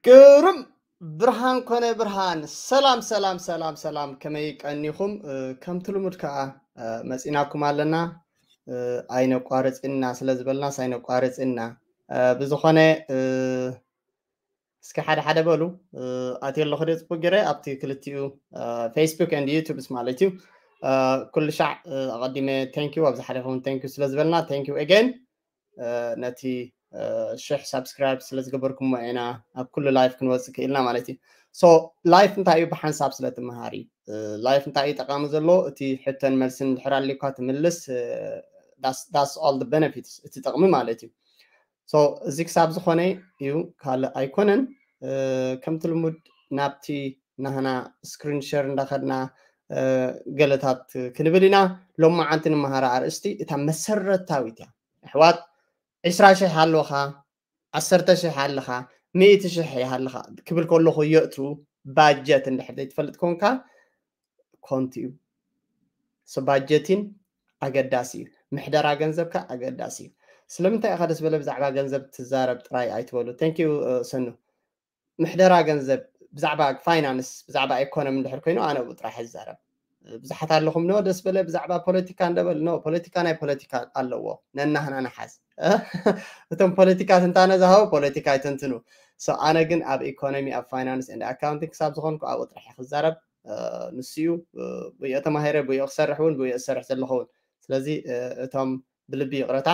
ግርም ብርሃን ኮነ ብርሃን። ሰላም ሰላም ሰላም ሰላም፣ ከመይ ቀኒኹም? ከምቲ ልሙድ ከዓ መፂናኩም ኣለና። ኣይነቋርፅና ስለ ዝበልናስ ኣይነቋርፅና። ብዝኾነ እስኪ ሓደ ሓደ በሉ። ኣትየ ኣለኹ ደ ፅቡቅ ገይረ ኣብቲ ክልቲኡ፣ Facebook and YouTube ማለት እዩ። ኩሉ ሻዕ ኣቐዲመ thank you፣ ኣብ ዝሓለፈ እውን thank you ስለ ዝበልና thank you again። ነቲ ሽሕ ሳብስክራይብ ስለ ዝገበርኩሞ ኢና ኣብ ኩሉ ላይፍ ክንወፅእ ክኢልና ማለት እዩ። So ላይፍ እንታይ እዩ? ብሓንሳብ ስለ ትመሃሪ። ላይፍ እንታይ እዩ ጠቃሚ ዘሎ? እቲ ሕቶን መልስን እንድሕር ኣልዩካ ትምልስ። That's all the benefits፣ እቲ ጥቅሚ ማለት እዩ። So እዚ ክሳብ ዝኾነ እዩ፣ ካልእ ኣይኮነን። ከምቲ ልሙድ ናብቲ ናህና ስክሪን ሸር እንዳኸድና ገለታት ክንብል ኢና። ሎማዓንቲ ንመሃራ ኣርእስቲ እታ መሰረታዊት እያ። ኣሕዋት፣ ዕስራ ሽሕ ኣለኻ፣ ዓሰርተ ሽሕ ኣለኻ፣ ሚእቲ ሽሕ ይሃልኻ ክብል ከለኹ የእቱ። ባጀት እንድሕር ዘይትፈልጥ ኮንካ ኮንቱ እዩ። So ባጀቲን ኣገዳሲ እዩ። ምሕደራ ገንዘብካ ኣገዳሲ እዩ። ስለምንታይ ኢኻ ደስ በለ ብዛዕባ ገንዘብ ትዛረብ ጥራይ ኣይትበሉ። Thank you ሰኑ። ምሕደራ ገንዘብ ብዛዕባ ፋይናንስ፣ ብዛዕባ ኢኮኖሚ እንድሕር ኮይኑ ኣነ ብኡ ጥራሕ ይዛረብ። ብዙሓት ኣለኹም፣ ኖ ደስ በለ ብዛዕባ ፖለቲካ እንደበል። ኖ፣ ፖለቲካ ናይ ፖለቲካ ኣለዎ፣ ነናህና ንሓዝ። እቶም ፖለቲካ ትንታነ ዝሃቡ ፖለቲካ ይተንትኑ። So ኣነ ግን ኣብ ኢኮኖሚ፣ ኣብ ፋይናንስ and ኣካውንቲንግ ክሳብ ዝኾንኩ ኣብኡ ጥራሕ ክዛረብ። ንሱ እዩ ብኡ ተማሂረ፣ ብኡ ክሰርሕ እውን ብኡ ዝሰርሕ ዘለኹ እውን። ስለዚ እቶም ብልቢ ይቕረታ፣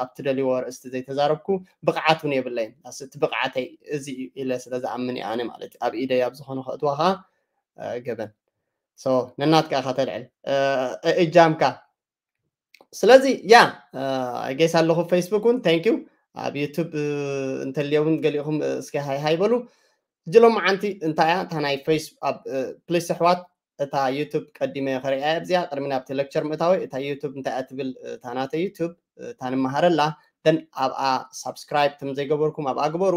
ኣብ ትደልይዎ ኣርእስቲ ዘይተዛረብኩ፣ ብቕዓት እውን የብለይን። ኣስ-፣ እቲ ብቕዓተይ እዚ እዩ ኢለ ስለ ዝኣምን እየ ኣነ ማለት እዩ። ኣብ ኢደይ ኣብ ዝኾነ ከእትዋ ኸዓ ገበን። So ነናትካ ኢኻ ተልዕል እጃምካ። ስለዚ ያ፣ I guess ኣለኹ ፌስቡክ እውን thank you። ኣብ ዩቱብ እንተልየ እውን ገሊኹም እስኪ ሃይ ሃይ በሉ። ሕጂ ሎማዓንቲ እንታይ እያ እታ ናይ ፌስ-፣ ኣብ ፕሊስ ኣሕዋት፣ እታ ዩቱብ ቀዲመ ከርእያ እየ ኣብዚኣ፣ ቅድሚ ናብቲ ሌክቸር ምእታወይ። እታ ዩቱብ እንታይ እያ ትብል? እታ ናተ ዩቱብ፣ እታ ንመሃረላ፣ then ኣብኣ ሳብስክራይብ ከም ዘይገበርኩም ኣብኣ ግበሩ።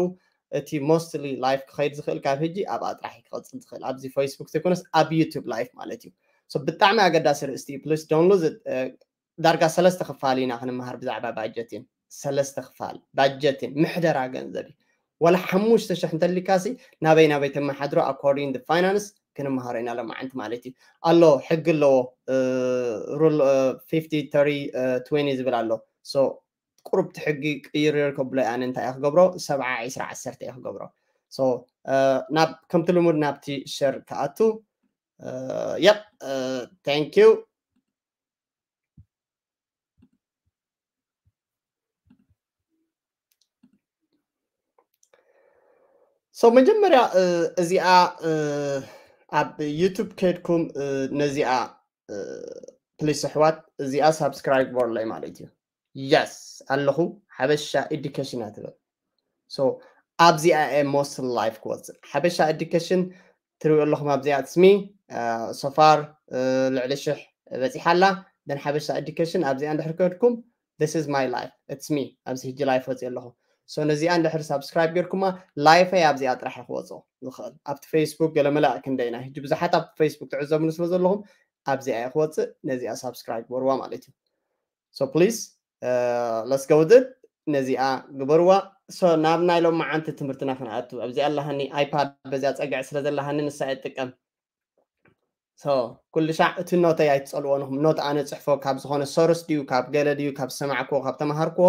እቲ ሞስትሊ ላይፍ ክኸይድ ዝኽእል ካብ ሕጂ ኣብኣ ጥራሕ እዩ ክቐፅል ዝኽእል፣ ኣብዚ ፌስቡክ ዘይኮነስ ኣብ ዩቱብ ላይፍ ማለት እዩ። So ብጣዕሚ ኣገዳሲ ርእስቲ እዩ። Please don't lose it። ዳርጋ ሰለስተ ክፋል ኢና ክንመሃር ብዛዕባ ባጀትን። ሰለስተ ክፋል ባጀትን ምሕደራ ገንዘብ እዩ። ወላ ሓሙሽተ ሽሕ እንተሊካሲ ናበይ ናበይ ተመሓድሮ according the finance ክንመሃሮ ኢና ሎማዓንቲ ማለት እዩ። ኣሎ፣ ሕጊ ኣለዎ፣ ሩል ፊፍቲ ተሪ ትዌንቲ ዝብል ኣሎ። So ቁሩብ እቲ ሕጊ ቅይር ከብሎ ኣነ እንታይ እየ ክገብሮ? ሰብዓ ዒስራ ዓሰርተ እየ ክገብሮ። So ናብ፣ ከምቲ ልሙድ ናብቲ ሸር ክኣቱ። Yep, thank you። So መጀመርያ እዚኣ ኣብ ዩቱብ ከድኩም ነዚኣ ፕሊስ ኣሕዋት፣ እዚኣ ሳብስክራይብ ግበሩለይ ማለት እዩ። የስ፣ ኣለኹ። ሓበሻ ኤዱኬሽን እያ ትብል። So ኣብዚኣ እየ ሞስት ላይፍ ክወፅእ። ሓበሻ ኤዱኬሽን ትሪኡ ኣለኹም ኣብዚኣ ስሚ፣ so far ልዕሊ ሽሕ በፂሓ ኣላ። Then ሓበሻ ኤዱኬሽን ኣብዚኣ እንድሕር ከድኩም፣ this is my life, it's me፣ ኣብዚ ሕጂ ላይፍ ወፅእ ኣለኹ። So ነዚኣ እንድሕር ሳብስክራይብ ጌርኩማ፣ ላይፈይ ኣብዚኣ ጥራሕ እየ ክወፅኦ ዝኽእል። ኣብቲ ፌስቡክ ገለ መላእ ክንደይና፣ ሕጂ ብዙሓት ኣብ ፌስቡክ ትዕዘቡኒ ስለ ዘለኹም ኣብዚኣ እየ ክወፅእ። ነዚኣ ሳብስክራይብ ግበርዋ ማለት እዩ። So please let's go with it። ነዚኣ ግበርዋ። So ናብ ናይ ሎማዓንቲ ትምህርትና ክንኣቱ፣ ኣብዚኣ ኣለሃኒ ኣይፓድ፣ በዚኣ ፀግዒ ስለ ዘለሃኒ ንሳ እየ ትጥቀም። So ኩሉ ሻዕ እቲ ኖተይ ኣይትፀልዎ ንኹም። ኖት ኣነ ፅሕፎ ካብ ዝኾነ ሶርስ ድዩ፣ ካብ ገለ ድዩ፣ ካብ ዝሰማዕክዎ፣ ካብ ተምሃርክዎ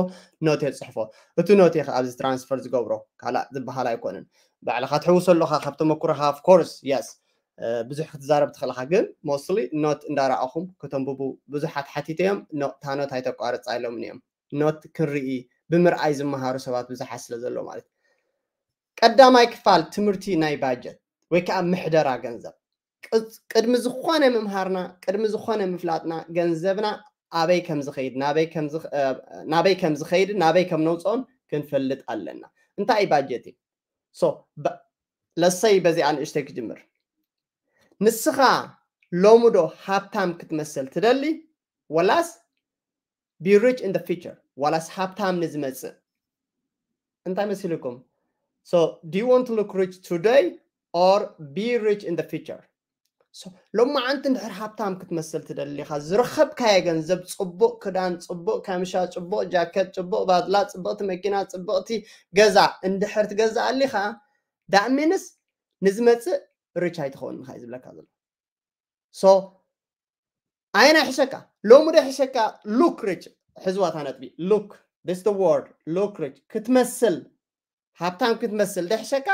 ኖት እየ ፅሕፎ። እቲ ኖት እየ ኣብዚ ትራንስፈር ዝገብሮ፣ ካልእ ዝበሃል ኣይኮነን። ባዕልኻ ትሕውሶ ኣለኻ ካብ ተመኩሮኻ፣ of course፣ የስ። ብዙሕ ክትዛረብ ትኽእል ኢኻ፣ ግን ሞስትሊ ኖት እንዳረኣኹም ከተንብቡ ብዙሓት ሓቲተ እዮም። እታ ኖት ኣይተቋርፃ ኢሎምኒ እዮም። ኖት ክንርኢ፣ ብምርኣይ ዝመሃሩ ሰባት ብዙሓት ስለ ዘሎ ማለት እዩ። ቀዳማይ ክፋል ትምህርቲ ናይ ባጀት ወይ ከዓ ምሕደራ ገንዘብ። ቅድሚ ዝኾነ ምምሃርና፣ ቅድሚ ዝኾነ ምፍላጥና፣ ገንዘብና ኣበይ ከም ዝኸይድ፣ ናበይ ከም ዝኸይድ፣ ናበይ ከም ነውፅኦን ክንፈልጥ ኣለና። እንታይ እዩ ባጀት? So let's say በዚኣ ንእሽተይ ክጅምር። ንስኻ ሎሚ ዶ ሃብታም ክትመስል ትደሊ፣ ወላስ be rich in the future፣ ዋላስ ሃብታም ንዝመፅእ? እንታይ መሲልኩም? So do you want to look rich today or be rich in the future? So ሎማዓንቲ እንድሕር ሃብታም ክትመስል ትደሊ ኢኻ፣ ዝረኸብካዮ ገንዘብ፣ ፅቡቕ ክዳን፣ ፅቡቕ ካምሻ፣ ፅቡቕ ጃከት፣ ፅቡቕ ባድላ፣ ፅብቕቲ መኪና፣ ፅብቕቲ ገዛ እንድሕር ትገዝእ ኣሊኻ፣ That means ንዝመፅእ rich ኣይትኸውን ኢኻ እዩ ዝብለካ ዘሎ። So ኣየናይ ሕሸካ? ሎሚ ዶ ሕሸካ? Look rich። ሕዝዋታ ነጥቢ። Look, this the word, look rich። ክትመስል፣ ሃብታም ክትመስል ዶ ሕሸካ?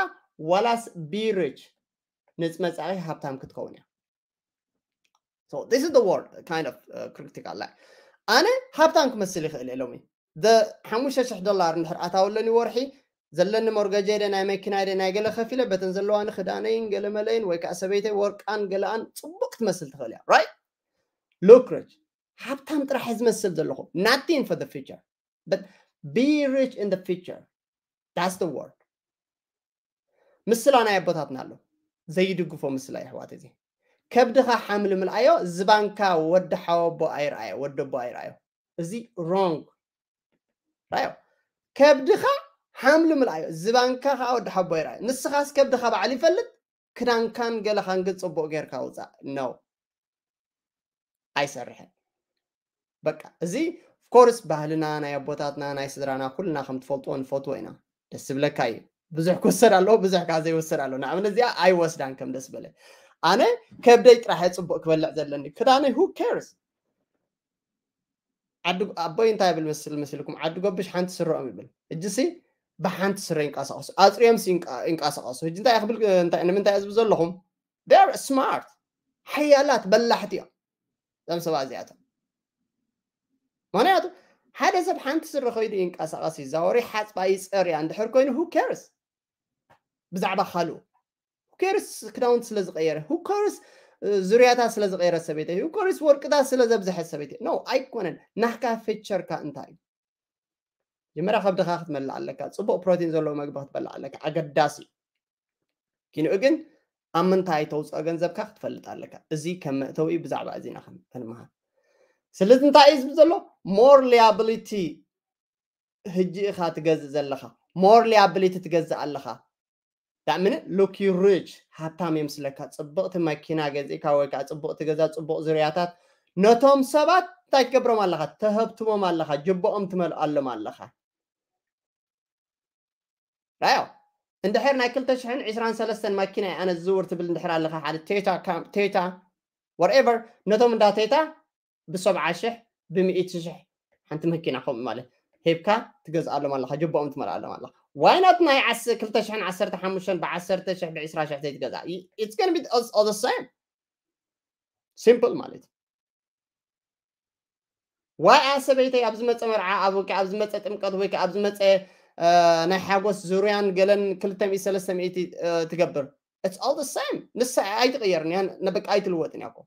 ዋላስ be rich፣ ንዝመፃኺ ሃብታም ክትከውን እያ። So this is the word, kind of, uh, critical ላይ ኣነ ሃብታም ክመስል ይኽእል እየ ሎሚ። The ሓሙሽተ ሽሕ ዶላር እንድሕር ኣታውለኒ ወርሒ፣ ዘለኒ ሞርገጀ ደ፣ ናይ መኪና ደ፣ ናይ ገለ ከፊለ፣ በተን ዘለዋኒ ክዳነይን ገለ መለይን ወይ ከዓ ሰበይተይ ወርቃን ገለኣን ፅቡቅ ክትመስል ትኽእል እያ። Right? Look rich። ሃብታም ጥራሕ ዝመስል ዘለኹ። Nothing for the future, but be rich in the future. That's the word። ምስላ ናይ ኣቦታትና ኣሎ፣ ዘይድግፎ ምስላ የሕዋት። እዚ ከብድኻ ሓምሊ ምልኣዮ፣ ዝባንካ ወዲ ሓወቦ ኣይረኣዮ፣ ወዲ ኣቦ ኣይረኣዮ። እዚ wrong። ራዮ፣ ከብድኻ ሓምሊ ምልኣዮ፣ ዝባንካ ከዓ ወዲ ሓቦ ኣይረኣዮ። ንስኻስ ከብድኻ ባዕሉ ይፈልጥ፣ ክዳንካን ገለኻን ግን ፅቡቅ ጌርካ ውፃእ። No፣ ኣይሰርሕን። በቃ እዚ of course ባህልና፣ ናይ ኣቦታትና፣ ናይ ስድራና ኩልና ከም ትፈልጥዎ ንፈትዎ ኢና። ደስ ዝብለካ እዩ። ብዙሕ ክወሰድ ኣለዎ፣ ብዙሕ ከዓ ዘይወሰድ ኣለዎ። ንኣብነት እዚኣ ኣይወስዳን ከም ደስ በለ። ኣነ ከብደይ ጥራሕ እየ ፅቡቅ ክበልዕ ዘለኒ። ክዳነይ who cares? ዓዲ ኣቦይ እንታይ ይብል መስል መስልኩም? ዓዲ ጎብሽ ሓንቲ ስረኦም ይብል። እጅሲ ብሓንቲ ስረ ይንቀሳቀሱ፣ ኣፅሪዮም ይንቀሳቀሱ። ሕጂ እንታይ ክብል፣ እንታይ ንምንታይ ዝብ ዘለኹም? They're smart፣ ሓያላት በላሕቲ እዮም እዞም ሰባት እዚኣቶም። ምክንያቱ ሓደ ሰብ ሓንቲ ስረ ከይዱ ይንቀሳቀስ፣ ይዛወር፣ ይሓፅባ፣ ይፀርያ እንድሕር ኮይኑ who cares ብዛዕባ ካልኡ? Who cares ክዳውንቲ ስለ ዝቀየረ? Who cares ዙርያታት ስለ ዝቀየረ ሰበይተይ? Who cares ወርቅታት ስለ ዘብዝሐ ሰበይተይ? No፣ ኣይኮነን። ናህካ ፊቸርካ እንታይ እዩ? መጀመርያ ከብድኻ ክትመልእ ኣለካ። ፅቡቅ ፕሮቲን ዘለዎ መግቢ ክትበልዕ ኣለካ። ኣገዳሲ እዩ። ኪንኡ ግን ኣብ ምንታይ ተውፅኦ ገንዘብካ ክትፈልጥ ኣለካ። እዚ ከም መእተዊ ብዛዕባ እዚና ክንመሃር። ስለዚ እንታይ እዩ ዝብል ዘሎ? More liability ህጂ ኢኻ ትገዝእ ዘለኻ። More liability ትገዝእ ኣለኻ። That mean look you rich፣ ሃብታም የምስለካ። ፅብቅቲ መኪና ገዚእካ ወይ ከዓ ፅቡቅቲ ገዛ፣ ፅቡቅ ዙርያታት፣ ነቶም ሰባት እንታይ ትገብሮም ኣለኻ? ተህብትሞም ኣለኻ፣ ጅቦኦም ትመልኣሎም ኣለኻ። ራዮ እንድሕር ናይ ክልተ ሽሕን ዕስራን ሰለስተን መኪና እየ ኣነ ዝዝውር ትብል እንድሕር ኣለኻ፣ ሓደ ቴታ ካም-፣ ቴታ whatever፣ ነቶም እንዳ ቴታ ብሰብዓ ሽሕ ብሚእቲ ሽሕ ሓንቲ መኪና ከምኡ ማለት ሂብካ ትገዝኣሎም ኣለኻ፣ ጅቦኦም ትመልኣሎም ኣለኻ። Why not ናይ ዓስ-፣ ክልተ ሽሕን ዓሰርተ ሓሙሽተን ብዓሰርተ ሽሕ ብዕስራ ሽሕ ዘይትገዝኣ? It's gonna be all, all the same። Simple ማለት እዩ። ዋይ ኣሰበይተይ ኣብ ዝመፀ መርዓ ኣብ ወይ ከዓ ኣብ ዝመፀ ጥምቀት ወይ ከዓ ኣብ ዝመፀ፣ እ፣ ናይ ሓጎስ ዙርያን ገለን ክልተ ሚእቲ ሰለስተ ሚእቲ፣ እ፣ ትገብር? It's all the same። ንሳ ኣይትቕየርን እያ፣ ን-፣ በቃ ኣይትልወጥን እያ እኮ።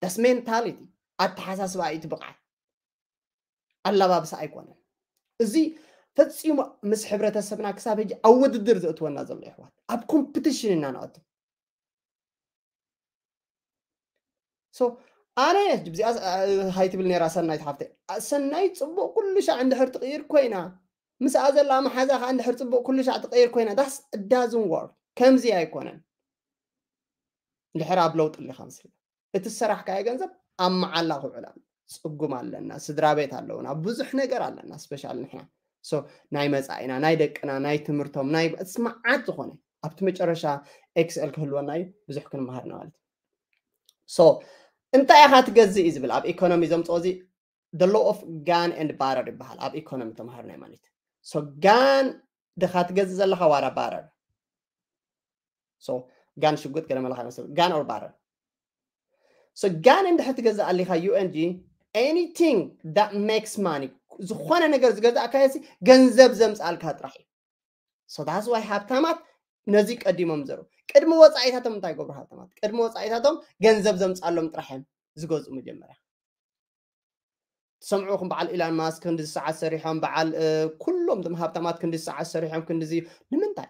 That's mentality። ኣተሓሳስባ እዩ እቲ ብቕዓት። ኣላባብሳ ኣይኮነን። እዚ ፈፂሙ ምስ ሕብረተሰብና ክሳብ ሕጂ ኣብ ውድድር ዘእትወና ዘሎ የሕዋት። ኣብ ኮምፒቲሽን ኢና ንኣቱ። So ኣነ ብዚኣ ሃይ ትብል ነራ ሰናይት ሓፍተይ። ሰናይት ፅቡቅ ኩሉ ሻዕ እንድሕር ትቕይር ኮይና፣ ምስኣ ዘላ መሓዛ ከዓ እንድሕር ፅቡቅ ኩሉ ሻዕ ትቕይር ኮይና፣ that's doesn't work። ከምዚ ኣይኮነን። እንድሕር ኣብ ለውጢ ኣለኻ ምስላ፣ እቲ ዝሰራሕካዮ ገንዘብ ኣብ መዓላ ክውዕል ኣሎ። ፅጉም ኣለና፣ ስድራ ቤት ኣለውና፣ ብዙሕ ነገር ኣለና። ስፔሻል ንሕና፣ ሶ፣ ናይ መፃኢና፣ ናይ ደቅና፣ ናይ ትምህርቶም፣ ናይ፣ it's መዓት ዝኾነ ኣብቲ መጨረሻ ኤክስኤል ክህልወና እዩ። ብዙሕ ክንመሃር ማለት እዩ። ሶ እንታይ ኢኻ ትገዝእ እዩ ዝብል ኣብ ኢኮኖሚ ዘምፅኦ እዚ the law of gun and barter ይበሃል። ኣብ ኢኮኖሚ ተምሃርናይ ማለት እዩ። ሶ ጋን ድኻ ትገዝእ ዘለኻ ዋራ ባረር? ሶ ጋን ሽጉጥ ገለ መለኻ ይመስል። Gun or barter? ሶ ጋን እንድሕር ትገዝእ ኣሊኻ ዩኤንጂ፣ anything that makes money፣ ዝኾነ ነገር ዝገዛእካዮ ሲ ገንዘብ ዘምፅኣልካ ጥራሕ እዩ። So that's why ሃብታማት ነዚ ቀዲሞም ዘሩ። ቅድሚ ወፃኢታቶም እንታይ ይገብሩ ሃብታማት? ቅድሚ ወፃኢታቶም ገንዘብ ዘምፃሎም ጥራሕ እዮም ዝገዝኡ መጀመርያ። ትሰምዑ ኢኹም በዓል ኢላን ማስክ ክንዲ ሰዓት ሰሪሖም፣ በዓል፣ እ፣ ኩሎም እቶም ሃብታማት ክንዲ ሰዓት ሰሪሖም፣ ክንዲ እዚ ንምንታይ?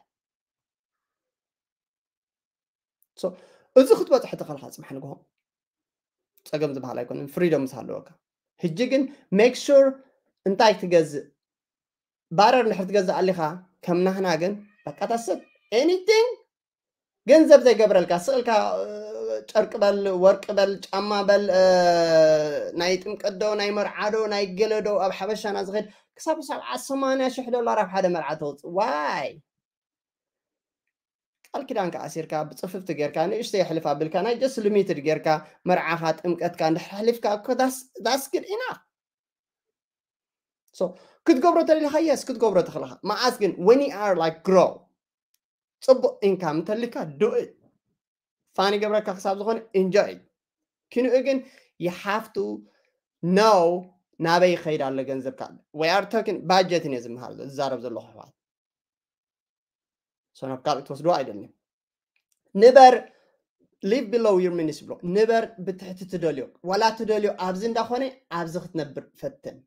ሶ እዚ ክትበፅሕ ተኸልካ ፅባሕ ንግሆ ፀገም ዝበሃል ኣይኮነን፣ ፍሪዶም ምስ ሃለወካ። ሕጂ ግን ሜክ ሹር እንታይ ትገዝእ፣ ባረር እንድሕር ትገዝእ ኣሊኻ ከም ናህና ግን በቃ ታሰት ኤኒቲንግ ገንዘብ ዘይገብረልካ ስእልካ፣ እ፣ ጨርቂ በል፣ ወርቂ በል፣ ጫማ በል፣ እ፣ ናይ ጥምቀት ዶ ናይ መርዓ ዶ ናይ ገለ ዶ ኣብ ሓበሻና ዝኸድ ክሳብ ሰብዓ ሰማንያ ሽሕ ዶላር ኣብ ሓደ መርዓ ተውፅእ። ዋይ ቃል ኪዳንካ ኣሲርካ ብፅፍፍቲ ጌርካ ንእሽተይ የሕልፍ ኣቢልካ ናይ just limited ጌርካ መርዓኻ ጥምቀትካ እንድሕር ኣሕሊፍካ እኮ that's that's good enough። So ክትገብሮ ተደሊኻ yes ክትገብሮ ትኽእልኻ። መዓስ ግን when you are like grow ፅቡቅ income እንተልካ do it። Fun ይገብረካ ክሳብ ዝኾነ enjoy። ኪንኡ ግን you have to know ናበይ ይኸይድ ኣሎ ገንዘብካ። We are talking budgeting እየ ዝመሃር ዝዛረብ ዘለኹ ኣሕዋት። So ናብ ካልእ ትወስድዎ ኣይደልን። ንበር live below your means ብሎ ንበር ብትሕቲ ትደልዮ ዋላ ትደልዮ ኣብዚ እንዳኾነ ኣብዚ ክትነብር ፈትን።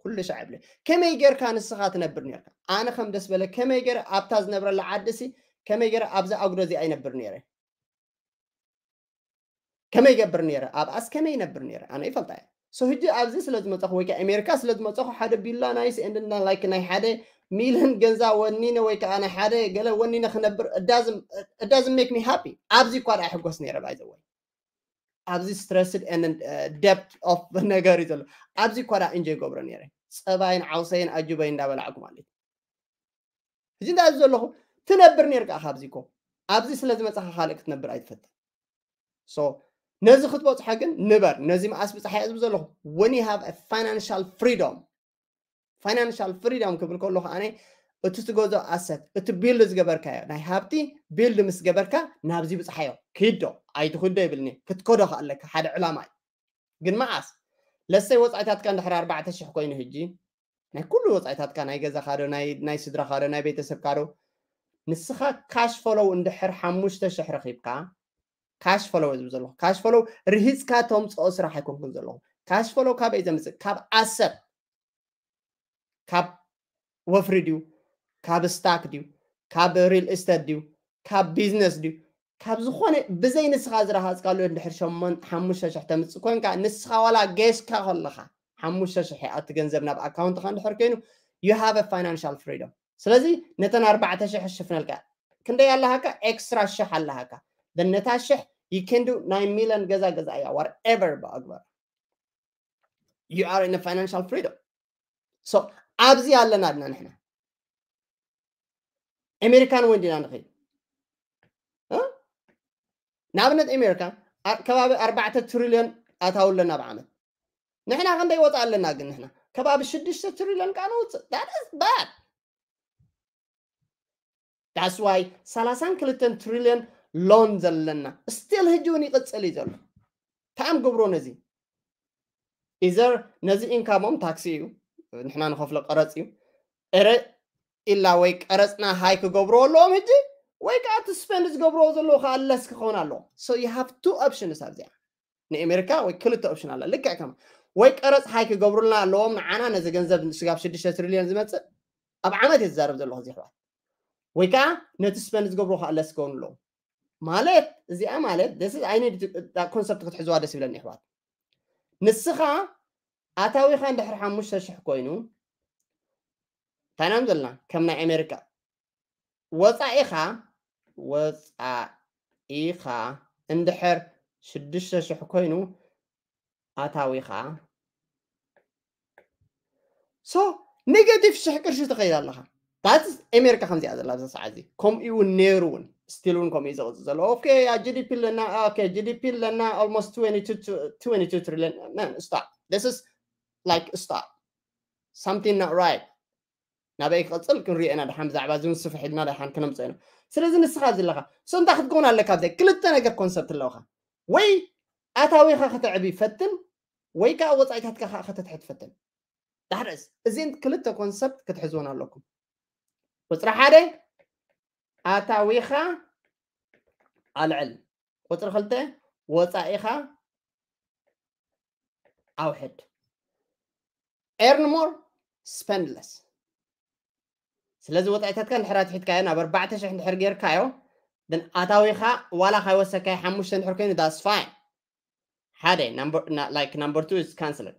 ኩሉ ሻዕ ይብለ ከመይ ጌርካ ንስኻ ትነብር ኔርካ? ኣነ ከም ደስ በለ ከመይ ገይረ ኣብታ ዝነብረላ ዓዲ ሲ ከመይ ገይረ ኣብዛ ኣጉዶ እዚኣ ይነብር ነይረ? ከመይ ገብር ነይረ? ኣብኣስ ከመይ ይነብር ነይረ? ኣነ ይፈልጣ እየ። So ሕጂ ኣብዚ ስለ ዝመፀኹ ወይ ከዓ ኣሜሪካ ስለ ዝመፀኹ ሓደ ቢላ nice and like ናይ ሓደ ሚልን ገንዛ ወኒነ ወይ ከዓ ናይ ሓደ ገለ ወኒነ ክነብር it doesn't make me happy። ኣብዚ እኳ ደኣ ይሕጎስ ነይረ by the way። ኣብዚ stressed and debt of ነገር እዩ ዘሎ። ኣብዚ እኳ ደኣ enjoy ገብሮ ነይረ። ፀባይን ዓውሰይን ኣጅበይ እንዳበላዕኩ ማለት እዩ። ሕጂ እንታይ ኣብዚ ዘለኹ ትነብር ነይርካ ኣብዚ እኮ ኣብዚ ስለ ዝመፃኻ ካልእ ክትነብር ኣይትፈትን። So ነዚ ክትበፅሖ ግን ንበር ነዚ መኣስ ብፅሓ ዝብ ዘለኹ when you have a financial freedom። Financial freedom ክብል ከሎ ከዓነ እቲ ትገዞ asset እቲ build ዝገበርካዮ ናይ ሃብቲ build ምስ ገበርካ ናብዚ ብፅሓዮ ኪዶ ኣይትኽዶ ይብልኒ ክትከዶ ከኣለካ ሓደ ዕላማ እዩ። ግን መዓስ ለሰይ ወፃኢታትካ እንድሕር ኣርባዕተ ሽሕ ኮይኑ ሕጂ ናይ ኩሉ ወፃኢታትካ ናይ ገዛኻ ዶ ናይ ስድራኻ ዶ ናይ ቤተሰብካ ዶ ንስኻ cash flow እንድሕር ሓሙሽተ ሽሕ ረኺብካ cash flow ዝብ ዘለኹ cash flow ርሂፅካ ተምፅኦ ስራሕ ኣይኮንኩን ዘለኹ። Cash flow ካበይ ዘምፅእ? ካብ asset ካብ ወፍሪ ድዩ ካብ stock ድዩ ካብ real estate ድዩ ካብ business ድዩ ካብ ዝኾነ ብዘይ ንስኻ ዝረሃፅካሉ እንድሕር ሸሞን ሓሙሽተ ሽሕ ተምፅእ ኮንካ ንስኻ ዋላ ጌሽካ ከለኻ ሓሙሽተ ሽሕ እቲ ገንዘብ ናብ ኣካውንትኻ እንድሕር ኮይኑ you have a financial freedom። ስለዚ ነተን ኣርባዕተ ሽሕ ሽፍነልካ ክንደይ ኣለሃካ extra ሽሕ ኣለሃካ ነታ ሽሕ you can do ናይ ሚለን ገዛ ገዛ እያ whatever ብኣግባር you are in a financial freedom። So ኣብዚ ኣለና ድና ንሕና ኣሜሪካን ወንዲና ንኸይድ ንኣብነት ኣሜሪካ ከባቢ ኣርባዕተ ትሪልዮን ኣታው ኣለና ብዓመት። ንሕና ክንደይ ወፃ ኣለና ግን ንሕና ከባቢ ሽዱሽተ ትሪልዮን ከዓ ነውፅእ። That is bad። That's why ሰላሳን ክልተን ትሪልዮን loan ዘለና still ሕጂ እውን ይቅፅል እዩ ዘሎ። ታም ግብሮ ነዚ ኢዘር ነዚ ኢንካሞም ታክሲ እዩ ንሕና ንኸፍሎ ቀረፅ እዩ እረ ኢላ ወይ ቀረፅና ሃይ ክገብርዎ ኣለዎም ሕጂ ወይ ከዓ እቲ spend ዝገብርዎ ዘለዉ ከዓ less ክኸውን ኣለዎ። So you have two options ኣብዚኣ ንኣሜሪካ ወይ ክልተ option ኣለ ልክዕ ከማ ወይ ቀረፅ ሃይ ክገብሩልና ኣለዎም ንዓና ነዚ ገንዘብ ስጋብ ሽዱሽተ ትሪልዮን ዝመፅእ ኣብ ዓመት እየ ዝዛረብ ዘለኹ እዚ ኣሕዋት ወይ ከዓ ነቲ spend ዝገብርዎ ከዓ less ክኸውን ኣለዎም። ማለት እዚኣ ማለት ደስ ኣይ ኮንሰፕት ክትሕዝዋ ደስ ይብለኒ ኣሕዋት። ንስኻ ኣታዊኻ እንድሕር ሓሙሽተ ሽሕ ኮይኑ እንታይ ኢና ዘለና ከም ናይ ኣሜሪካ ወፃኢኻ ወፃኢኻ እንድሕር ሽዱሽተ ሽሕ ኮይኑ ኣታዊኻ so negative ሽሕ ቅርሺ ትኸይድ ኣለኻ። That's ኣሜሪካ ከምዚኣ ዘላ ኣብዚ ሰዓት እዚ ከምኡ እውን ነይሩ እውን still እውን ከምኡ እዩ ዝቕፅል ዘሎ። Okay GDP ኣለና okay GDP ኣለና almost twenty two trillion man stop this is like stop something not right ናበይ ክቕፅል ክንሪኦ ኢና ደሓን ብዛዕባ እዚ ንስፍሕ ኢልና ደሓን ክነምፅኦ ኢና። ስለዚ ንስኻ እዚ ኣለኻ so እንታይ ክትከውን ኣለካ ኣብዘይ ክልተ ነገር ኮንሰፕት ኣለውኻ ወይ ኣታዊኻ ከተዕቢ ፈትን ወይ ከዓ ወፃኢታትካ ከዓ ከተትሕት ፈትን። ዳሕረስ እዚን ክልተ ኮንሰፕት ክትሕዝወን ኣለኩም። ቁፅሪ ሓደ ኣታዊኻ ኣልዕል፣ ቁፅሪ ክልተ ወፃኢኻ ኣውሕድ። Earn more, spend less። ስለዚ ወፃኢታትካ እንድሕር ኣትሒትካዮ ናብ ኣርባዕተ ሽሕ እንድሕር ጌርካዮ then ኣታዊኻ ዋላ ካይወሰካዮ ሓሙሽተ እንድሕር ኮይኑ that's fine። ሓደ like number two is cancelled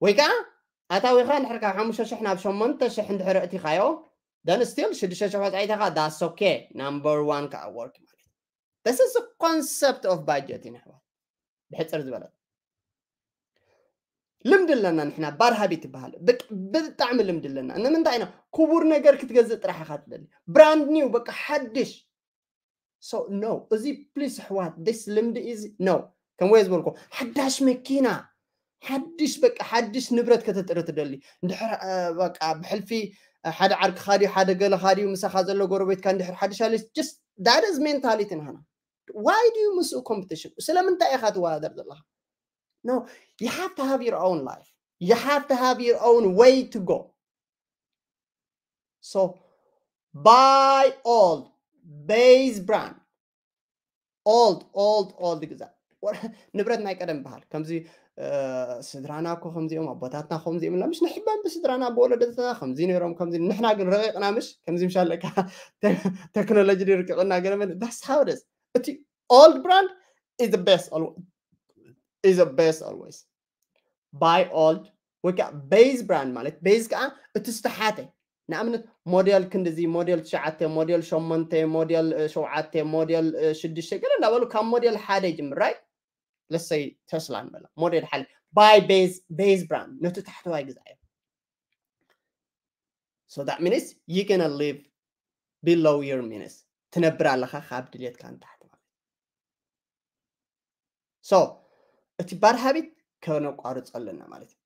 ወይ ከዓ ኣታዊኻ እንድሕር ካብ ሓሙሽተ ሽሕ ናብ ሸሞንተ ሽሕ እንድሕር ኣእቲኻዮ then still ሽዱሽተ ሽሕ ወፃኢታኻ that's okay number one ከዓ work ማለት this is concept of budgeting ኣሕዋት። ብሕፅር ዝበለት ልምዲ ኣለና ንሕና bad habit ይበሃል። ብጣዕሚ ልምዲ ኣለና። ንምንታይ ኢና ክቡር ነገር ክትገዝእ ጥራሕ ኢኻ ትደሊ። Brand new በቃ ሓድሽ So no, እዚ please ኣሕዋት፣ this ልምዲ is no። ከም ወይ ዝበልኩ ሓዳሽ መኪና፣ ሓድሽ በቃ ሓድሽ ንብረት ከተጥሪ ትደሊ እንድሕር በቃ ብሕልፊ ሓደ ዓርክኻ ድዩ ሓደ ገለኻ ድዩ ምሳኻ ዘሎ ጎረቤትካ እንድሕር ሓድሽ ኣለ just that is mentality ናህና። Why do you ምስኡ competition? ስለምንታይ ኢኻ ትወዳደር ዘለኻ? No, you have to have your own life. You have to have your own way to go. So buy old base brand. Old old old ግዛ። ንብረት ናይ ቀደም በሃል ከምዚ ስድራና እኮ ከምዚኦም ኣቦታትና ከምዚኦም ኢልና ምሽ ንሕበን ብስድራና ብወለደትና ከምዚ ነይሮም ከምዚ ንሕና ግን ረቂቕና ምሽ ከምዚ ምሻለካ። ቴክኖሎጂ ርቅቕና ገለመን that's how it is። እቲ old brand is the best always. Is the best always. Buy old ወይ ከዓ base brand ማለት base ከዓ እቲ ዝተሓተ ንኣብነት ሞዴል ክንድዚ ሞዴል ትሽዓተ ሞዴል ሸሞንተ ሞዴል ሸውዓተ ሞዴል ሽዱሽተ ገለ እንዳበሉ ካብ ሞዴል ሓደ ይጅምር right? Let's say ተስላ ንበላ ሞዴል ሓደ buy base base brand ነቲ ታሕተዋይ ግዛዮ። So that means you gonna live below your means ትነብር ኣለኻ ካብ ድልየትካ ንታሕቲ ማለት so እቲ bad habit ከነቋርጾ ኣለና ማለት እዩ።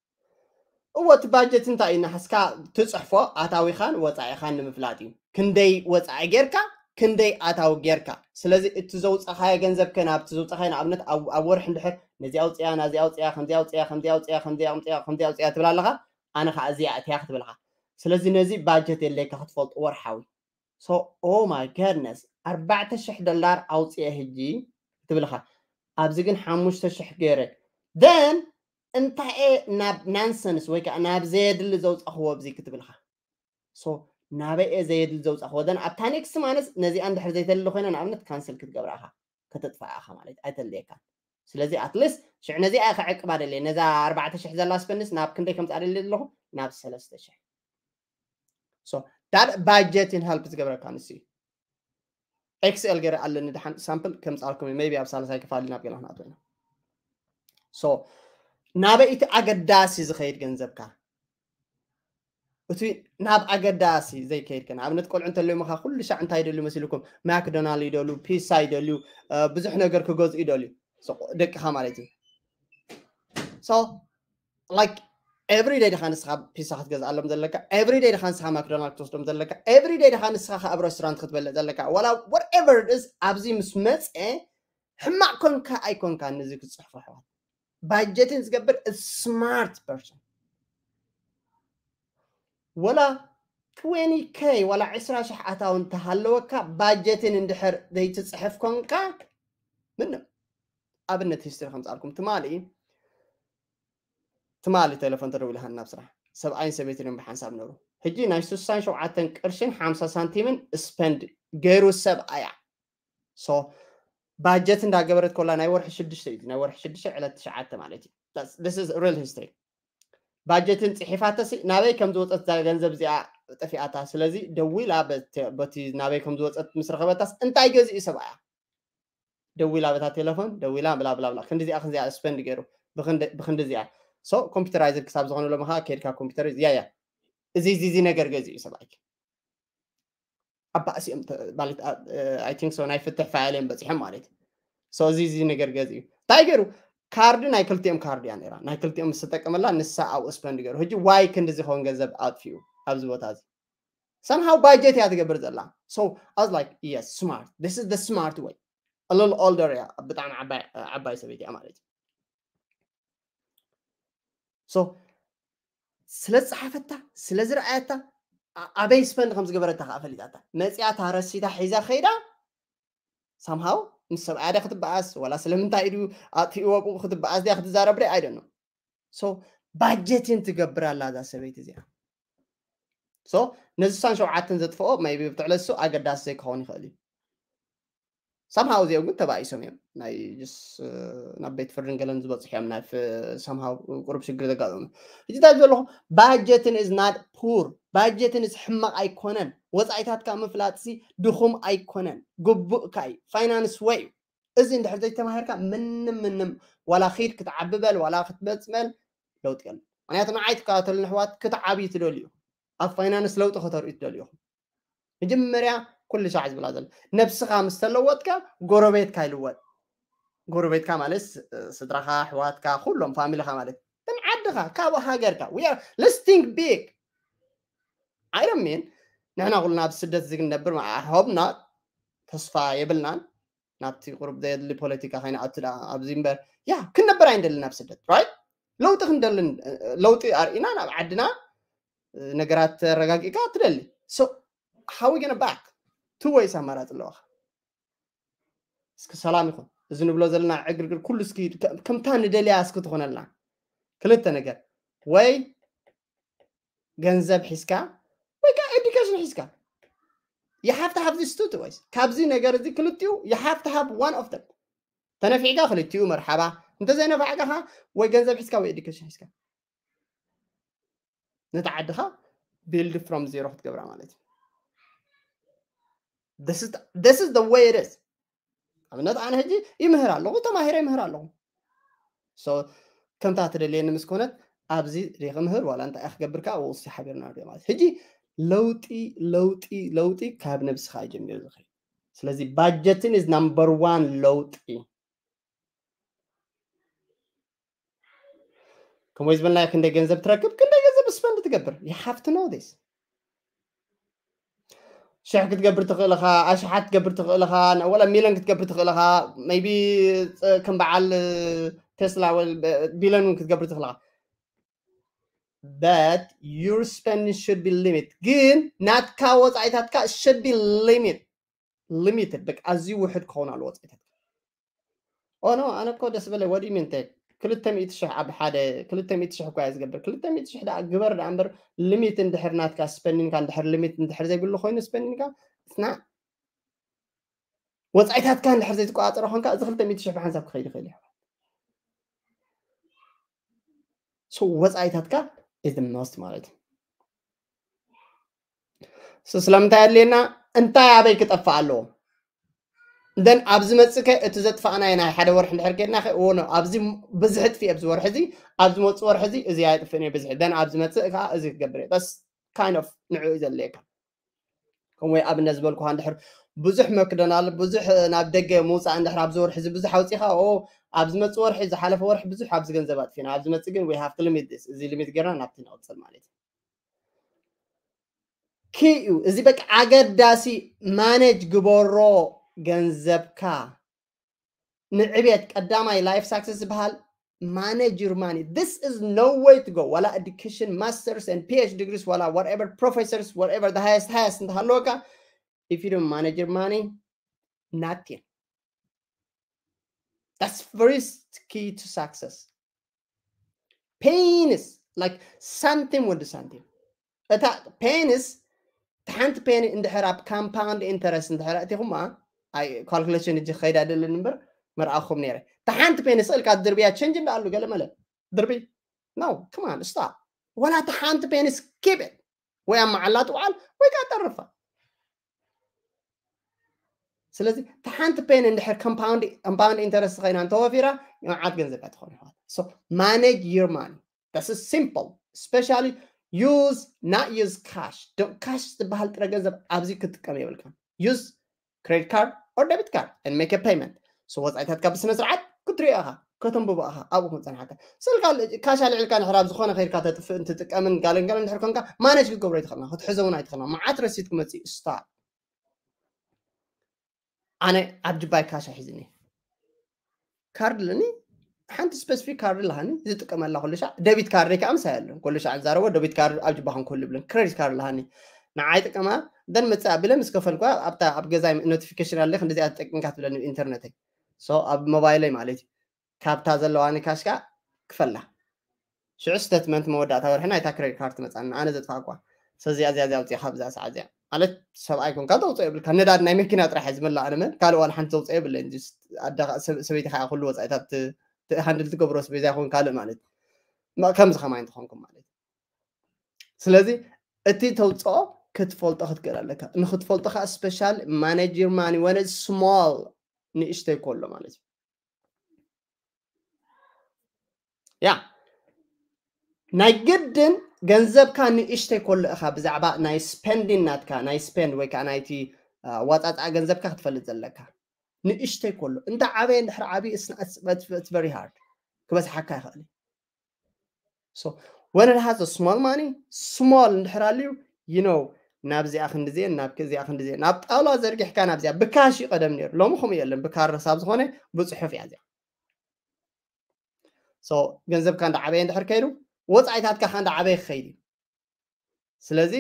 እዎ እቲ budget እንታይ እዩ ናሕስካ ትፅሕፎ ኣታዊኻን ወፃኢኻን ንምፍላጥ እዩ። ክንደይ ወፃኢ ጌርካ ክንደይ ኣታዊ ጌርካ። ስለዚ እቲ ዘውፃኻዮ ገንዘብ ከ ናብቲ ዘውፃኻዮ ንኣብነት ኣብ ወርሒ እንድሕር ነዚ ኣውፅያ ናዚ ኣውፅያ ከምዚ ኣውፅያ ከምዚ ኣውፅያ ከምዚ ኣውፅያ ከምዚ ኣውፅያ ትብል ኣለኻ። ኣነ ከዓ እዚኣ እትያ ክትብልኻ። ስለዚ ነዚ budget የድለየካ ክትፈልጡ ወርሓዊ። So oh my goodness ኣርባዕተ ሽሕ ዶላር ኣውፅአ ህጂ ትብልኻ ኣብዚ ግን ሓሙሽተ ሽሕ ገይረ then እንታይ እየ ናብ nonsense ወይ ከዓ ናብ ዘየድሊ ዘውፃኽዎ ኣብዚ ክትብልኻ so ናበይ እየ ዘየድሊ ዘውፃኽዎ then ኣብታ next month ነዚኣ እንድሕር ዘይተድሊ ኮይነ ንኣብነት cancel ክትገብራ ኢኻ ከተጥፋኣ ኢኻ ማለት ኣይተድልየካን ስለዚ at least ሽዕ ነዚኣ ክዕቅባ ደልየ ነዛ ኣርባዕተ ሽሕ ዘላ spend ስ ናብ ክንደይ ከምፅኣ ደልየ ኣለኹ ናብ ሰለስተ ሽሕ so that budget in help ዝገብረካ ንስ እዩ Excel ገይረ ኣለኒ ደሓን sample ከምፃልኩም እዩ maybe ኣብ ሳልሳይ ክፋል ናብ ገለ ክንኣትወ ኢና so ናበይ እቲ ኣገዳሲ ዝኸይድ ገንዘብካ እቲ ናብ ኣገዳሲ ዘይከይድከ ንኣብነት ቆልዑ እንተለዩ መኻ ኩሉ ሻዕ እንታይ ይደልዩ መሲልኩም McDonald ይደልዩ pizza ይደልዩ ብዙሕ ነገር ክገዝኡ ይደልዩ ደቅኻ ማለት እዩ so like every day ድኻ ንስኻ pizza ክትገዝኣሎም ዘለካ every day ድኻ ንስኻ McDonald ክትወስዶም ዘለካ every day ድኻ ንስኻ ኣብ restaurant ክትበልዕ ዘለካ ዋላ whatever it is ኣብዚ ምስ መፀ ሕማቕ ኮንካ ኣይኮንካ ነዚ ክትፅሕፎ ኣሕዋት budget ን ዝገብር smart person ወላ twenty K ዋላ ዕስራ ሽሕ ኣታዊ እንተሃለወካ budget ን እንድሕር ዘይትፅሕፍ ኮንካ ምንም ኣብነት history ከምፃልኩም ትማሊ ትማሊ ቴሌፎን ተደዊሉ ሃኒ ናብ ስራሕ ሰብኣይን ሰበይትን እዮም ብሓንሳብ ነሩ ሕጂ ናይ ስሳን ሸውዓተን ቅርሽን ሓምሳ ሳንቲምን spend ገይሩ ሰብኣያ so budget እንዳገበረት ኮላ ናይ ወርሒ ሽዱሽተ እዩ ናይ ወርሒ ሽዱሽተ ዕለት ትሽዓተ ማለት እዩ this is real history budget ን ፅሒፋተሲ ናበይ ከም ዝወፀት እዛ ገንዘብ እዚኣ ጠፊኣታ ስለዚ ደዊላ በቲ ናበይ ከም ዝወፀት ምስ ረኸበታስ እንታይ ገዚኡ ሰብኣያ ደዊላ በታ ቴሌፎን ደዊላ ብላ ብላ ብላ ክንዲዚኣ ክንዚኣ spend ገይሩ ብክንዲዚኣ so computerizer ክሳብ ዝኾነ ሎምኻ ከድካ computer ያያ እዚ እዚ ነገር ገዚኡ ሰብኣይ ኣባእሲኦም ማለት I think so ናይ ፍትሕ file እዮም በፂሖም ማለት so እዚ እዚ ነገር ገዚኡ እንታይ ገይሩ ካርዲ ናይ ክልቲኦም ካርዲ እያ ነራ ናይ ክልቲኦም ዝተጠቀመላ ንሳ ኣብኡ spend ገይሩ ሕጂ why ክንዲ ዝኸውን ገንዘብ ኣጥፊኡ ኣብዚ ቦታ እዚ somehow budget እያ ትገብር ዘላ so I was like yes smart this is the smart way a little older እያ ብጣዕሚ ዓባይ ሰበይቲ እያ ማለት እዩ so ስለ ዝፀሓፈታ ስለ ዝረኣየታ ኣበይ spend ከም ዝገበረታ ከዓ ፈሊጣታ መፅያታ ረሲታ ሒዛ ከይዳ somehow ምስ ሰብኣያ ክትበኣስ ዋላ ስለምንታይ ኢዱ ኣጥፊእዎ ብኡ ክትበኣስ ድያ ክትዛረብ ዶ I don't know so budget ን ትገብር ኣላ እዛ ሰበይቲ እዚኣ so ነዚ ሳን ሸውዓተን ዘጥፍኦ maybe ብትዕለሱ ኣገዳሲ ዘይክኸውን ይኽእል እዩ somehow እዚኦም ግን ተባኢሶም እዮም ናይ ናብ ቤት ፍርድን ገለን ዝበፅሑ እዮም ናይ somehow ቁሩብ ሽግር ዘጋጠሙ ሕጂ እንታይ ዘለኹ budget ን is not poor budget ን is ሕማቕ ኣይኮነን ወፃኢታትካ ምፍላጥሲ ድኹም ኣይኮነን ግቡእካ እዩ finance way እዩ እዚ እንድሕር ዘይተማሂርካ ምንም ምንም ዋላ ኺድ ክትዓቢ በል ዋላ ክትበፅ በል ለውጢ የለን ምክንያቱ ንዓይ ትከታተሉ ንሕዋት ክትዓብዩ ትደልዩ ኣብ finance ለውጢ ከተርእዩ ትደልዩ ኢኹም መጀመርያ ኩሉ ሻዕ ዝብላ ዘሎ። ነብስኻ ምስ ተለወጥካ ጎረቤትካ ይልወጥ። ጎረቤትካ ማለት ስ- ስድራኻ፣ ኣሕዋትካ፣ ኩሎም ፋሚሊኻ ማለት። ግን ዓድኻ፣ ካብ ሃገርካ፣ we are, let's think big. I don't mean ንሕና ኩልና ኣብ ስደት እዚ ክንነብር፣ I hope not፣ ተስፋ የብልናን። ናብቲ ቁሩብ ዘየድሊ ፖለቲካ ከይንኣቱ ደኣ ኣብዚ እምበር፣ ያ ክንነብር ኣይንደልን ኣብ ስደት፣ right? ለውጢ ክንደልን፣ ለውጢ ኣርኢና ናብ ዓድና ነገራት ተረጋጊእካ ትደሊ። So how we gonna back? Two ways ኣማራፂ ኣለዋኻ። እስኪ ሰላም ይኹን። እዚ ንብሎ ዘለና ዕግርግር ኩሉ እስኪ ከ- ከምታ ንደልያ እስኪ ትኾነልና። ክልተ ነገር፣ ወይ ገንዘብ ሒዝካ ወይ ከዓ ኤዱኬሽን ሒዝካ። You have to have this two ways። ካብዚ ነገር እዚ ክልቲኡ you have to have one of them። ተነፊዕካ ክልቲኡ መርሓባ፣ እንተዘይነፋዕካ ወይ ገንዘብ ሒዝካ ወይ ኤዱኬሽን ሒዝካ ነቲ ዓድኻ build from zero ክትገብራ ማለት እዩ። This is the, this is the way it is። ኣብነት ኣነ ሕጂ ይምህር ኣለኹ፣ ተማሂረ ይምህር ኣለኹ። So ከምታ ትደልየኒ ምስ ኮነት ኣብዚ ሪኺ ምህር ዋላ እንታይ ክገብርካ ውሲ ሓቢርና ንሪኦ ማለት። ሕጂ ለውጢ ለውጢ ለውጢ ካብ ነብስኻ እዩ ጀሚሩ ዝኽእል። ስለዚ budgeting is number one ለውጢ። ከምኡ ዝበልናዮ ክንደይ ገንዘብ ትረክብ፣ ክንደይ ገንዘብ ስፐንድ ትገብር። You have to know this። ሽሕ ክትገብር ትኽእል ኢኻ፣ ኣሽሓት ክትገብር ትኽእል ኢኻ፣ ን- ወላ ሚልዮን ክትገብር ትኽእል ኢኻ። Maybe ፅ- ከም በዓል ቴስላ ወል ቢልዮን እውን ክትገብር ትኽእል ኢኻ። But your spending should be limit። ግን ናትካ ወፃኢታትካ should be limit limited። በቃ ኣዝዩ ውሕድ ክኸውን ኣለዎ ወፃኢታትካ። ኦኖ ኣነ እኮ ደስ በለ ወዲ ምንተ ክልተ ሚእቲ ሽሕ ኣብ ሓደ ክልተ ሚእቲ ሽሕ እኳ እየ ዝገብር። ክልተ ሚእቲ ሽሕ ደኣ ግበር ደኣ እምበር ሊሚት እንድሕር ናትካ ስፐንዲንካ እንድሕር ሊሚት እንድሕር ዘይብሉ ኮይኑ ስፐንዲንካ እስና ወፃኢታትካ እንድሕር ዘይትቆፃፀሮ ኮንካ እዚ ክልተ ሚእቲ ሽሕ ብሓንሳብ ክኸይድ ይኽእል እዩ። So ወፃኢታትካ is the most ማለት እዩ። So ስለምንታይ ኣድልየና እንታይ ኣበይ ክጠፍእ ኣለዎ? Then ኣብዚ መፅእ ከ እቲ ዘጥፋእናዮ ናይ ሓደ ወርሒ እንድሕር ጌድና ከ እዎ ኣብዚ ብዙሕ እጥፊ ኣብዚ ወርሒ እዚ ኣብዚ መፅእ ወርሒ እዚ እዚ ኣይጥፍእን እየ ብዝሒ then ኣብዚ መፅእ ከዓ እዚ ክገብር እየ that's kind of ንዕኡ እዩ ዘድልየካ። ከምኡ ኣብነት ዝበልኩኻ እንድሕር ብዙሕ መክዶናል ብዙሕ ናብ ደገ ምውፃእ እንድሕር ኣብዚ ወርሒ እዚ ብዙሕ ኣውፂኻ ኦ ኣብዚ መፅእ ወርሒ ዝሓለፈ ወርሒ ብዙሕ ኣብዚ ገንዘብ ኣጥፊና ኣብዚ መፅእ ግን we have to limit this እዚ ሊሚት ጌርና ናብቲ ንቕፅል ማለት እዩ። ኪ እዩ እዚ በቃ ኣገዳሲ ማኔጅ ግበሮ ገንዘብካ ንዕቤት ቀዳማይ life success ዝበሃል manage your money this is no way to go ዋላ education masters and PhD degrees ዋላ whatever professors whatever the highest highest እንተሃለወካ if you don't manage your money nothing that's very key to success pains like ሳንቲም ወዲ ሳንቲም እታ pains ሓንቲ ፔን እንድሕር ኣብ compound interest እንድሕር ኣእቲኹማ calculation እጂ ክኸይድ ኣይደልን እምበር መርኣኹም ነይረ እታ ሓንቲ ፔን ስእልካ ድርብያ change እንዳኣሉ ገለ መለ ድርቢ no come on stop ወላ እታ ሓንቲ pains keep it ወይ ኣብ መዓላ ትውዓል ወይ ከዓ ጠርፋ ስለዚ እታ ሓንቲ ፔን እንድሕር compound interest ኮይና እንተወፊራ መዓት ገንዘብ እያ ትኾን ይሕዋት so manage your money that's simple especially use not use cash cash ዝበሃል ጥረ ገንዘብ ኣብዚ ክትጥቀም የብልካ use credit card or debit card and make a payment so ወፃኢታትካ ብስነ ስርዓት ክትሪኦ ኢኻ ከተንብቦ ኢኻ ኣብኡ ክንፀንሓካ ስልካ ካሽ ኣልዒልካ ንሕራብ ዝኾነ ከይድካ ተጥፍእን ትጥቀምን ጋለን ጋለን ድሕር ኮንካ ማነጅ ክትገብሮ ኣይትኽእልና ክትሕዞ እውን ኣይትኽእልና መዓት ረሲት ክመፅእ stop ኣነ ኣብ ጅባይ ካሽ ኣይሕዝኒ ካርድ ኣለኒ ሓንቲ specific ካርድ ኣለሃኒ ዝጥቀመላ ኩሉ ሻዕ debit card ይ ከዓ ምሳይ ኣሎ ኩሉ ሻዕ ዝዛረቦ debit card ኣብ ጅባኹም ክህሉ ይብለን credit card ኣለሃኒ ንዓይ ጥቀማ then መፅእ ኣቢለ ምስ ከፈልኳ ኣብታ ኣብ ገዛይ notification ኣለ ክንደዚኣ ተጠቂምካ ትብለኒ ኢንተርነተይ so ኣብ ሞባይለይ ማለት እዩ ካብታ ዘለዋኒ ካሽ ከዓ ክፈላ ሽዑ statement መወዳእታ ወርሒ ናይታ credit card ትመፃኒ ኣነ ዘጥፋእኳ ሰዚኣ እዚኣ እዚኣ ኣውፅኢኻ ብዛ ሰዓት እዚኣ ማለት ሰብኣይ ኮንካ ተውፅኦ የብልካ ነዳድ ናይ መኪና ጥራሕ እየ ዝመላ ኣነ መን ካልእ ዋላ ሓንቲ ተውፅኦ የብለይን ኣዳኻ ሰበይቲ ከዓ ኩሉ ወፃኢታት handle ትገብሮ ስቤዛ ይኸውን ካልእ ማለት ከምዚ ከማይ እንትኾንኩም ማለት ስለዚ እቲ ተውፅኦ ክትፈልጦ ክትክእል ኣለካ ንክትፈልጦ ከዓ special manage your money when it's small ንእሽተይ ከሎ ማለት እዩ ያ ናይ ግድን ገንዘብካ ንእሽተይ ከሎ ኢኻ ብዛዕባ ናይ spending ናትካ ናይ spend ወይ ከዓ ናይቲ ኣዋፃፃኣ ገንዘብካ ክትፈልጥ ዘለካ። ንእሽተይ ከሎ እንተ ዓበየ እንድሕር ዓብዩ it's very hard፣ ክበዝሓካ ይኽእል። So when it has a small money፣ small እንድሕር ኣልዩ you know ናብዚኣ ክንድዜን ናብ እዚኣ ክንድዜን ናብ ጣውላ ዘርጊሕካ ናብዚኣ ብካሽ እዩ ቀደም ነይሩ። ሎሚ ከምኡ የለን፣ ብካርድ ሳብ ዝኾነ ብፅሑፍ እያ እዚኣ። So ገንዘብካ እንዳዓበየ እንድሕር ከይዱ ወፃኢታትካ ከ እንዳዓበየ ክኸይድ እዩ። ስለዚ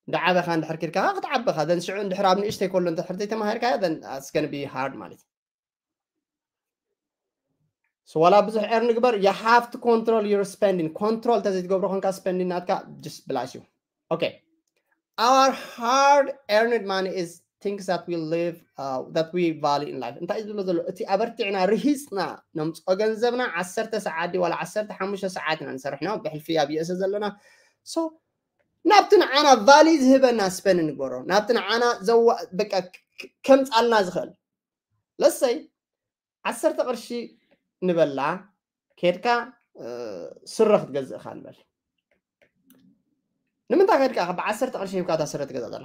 እንዳዓበኻ እንድሕር ኪድካ ክትዓበኻ ዘን ሽዑ እንድሕር ኣብ ንእሽተይ ከሎ እንድሕር ዘይተማሃርካዮ then it's gonna be hard ማለት እዩ። So ዋላ ብዙሕ ኤርን ግበር you have to control your spending። ኮንትሮል ተዘይትገብሮ ኮንካ ስፐንዲንግ ናትካ just ብላሽ እዩ። Okay, our hard earned money is things that we live uh, that we value in life። እንታይ ዝብሎ ዘሎ እቲ ኣበርቲዕና ርሂፅና ነምፅኦ ገንዘብና ዓሰርተ ሰዓት ድዩ ዋላ ዓሰርተ ሓሙሽተ ሰዓት ኢና ንሰርሕ ነው ብሕልፊ ኣብ ዩኤስ ዘለና። So ናብቲ ንዓና ቫሊ ዝህበና ስፐን ንግበሮ። ናብቲ ንዓና ዘዋ በቃ ከምፃልና ዝኽእል ለሰይ ዓሰርተ ቅርሺ ንበላ ኬድካ ስረ ክትገዝእ ኢኻ ንበል። ንምንታይ ከድካ ብዓሰርተ ቅርሺ ሂብካ እታ ስረ ትገዛ ዘላ?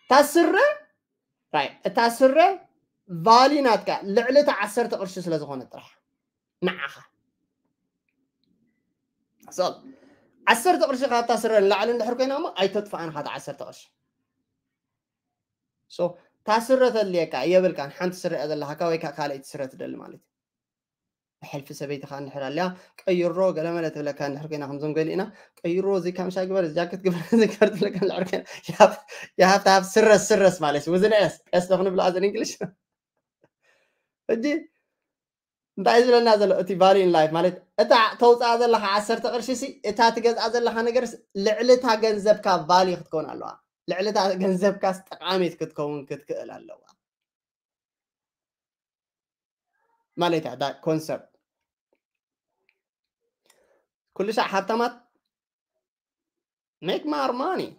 እታ ስረ እታ ስረ ቫሊ ናትካ ልዕሊ እታ ዓሰርተ ቅርሺ ስለ ዝኾነ ጥራሕ ንዓኻ ዓሰርተ ቅርሺ ካብታ ስረ ንላዕሊ እንድሕር ኮይና እሞ ኣይተጥፋእንኻ እታ ዓሰርተ ቅርሺ። So እታ ስረ ተድልየካ የብልካን፣ ሓንቲ ስረ እያ ዘለካ ወይ ከዓ ካልኣይቲ ስረ ትደሊ ማለት እዩ። ብሕልፊ ሰበይትኻ እንድሕር ኣልያ ቀይሮ ገለመለ ትብለካ እንድሕር ኮይና ከምዞም ገሊእና ቀይሮ እዚ ካምሻ ግበር ጃኬት ግበር ግበር ትብለካ እንድሕር ኮይና you have to have ስረስ ስረስ ማለት እዩ። ውዝነ ኤስ ኤስ ዶ ክንብሎ as an English? ሕጂ እንታይ ዝብለና ዘሎ እቲ value in life ማለት እታ ተውፅኣ ዘለካ ዓሰርተ ቅርሺ ሲ እታ ትገዝኣ ዘለካ ነገር ልዕሊ እታ ገንዘብካ ቫልዩ ክትከውን ኣለዋ። ልዕሊ እታ ገንዘብካስ ጠቃሚት ክትከውን ክትክእል ኣለዋ ማለት እያ። ኮንሰፕት ኩሉ ሻዕ ሃብታማት make more money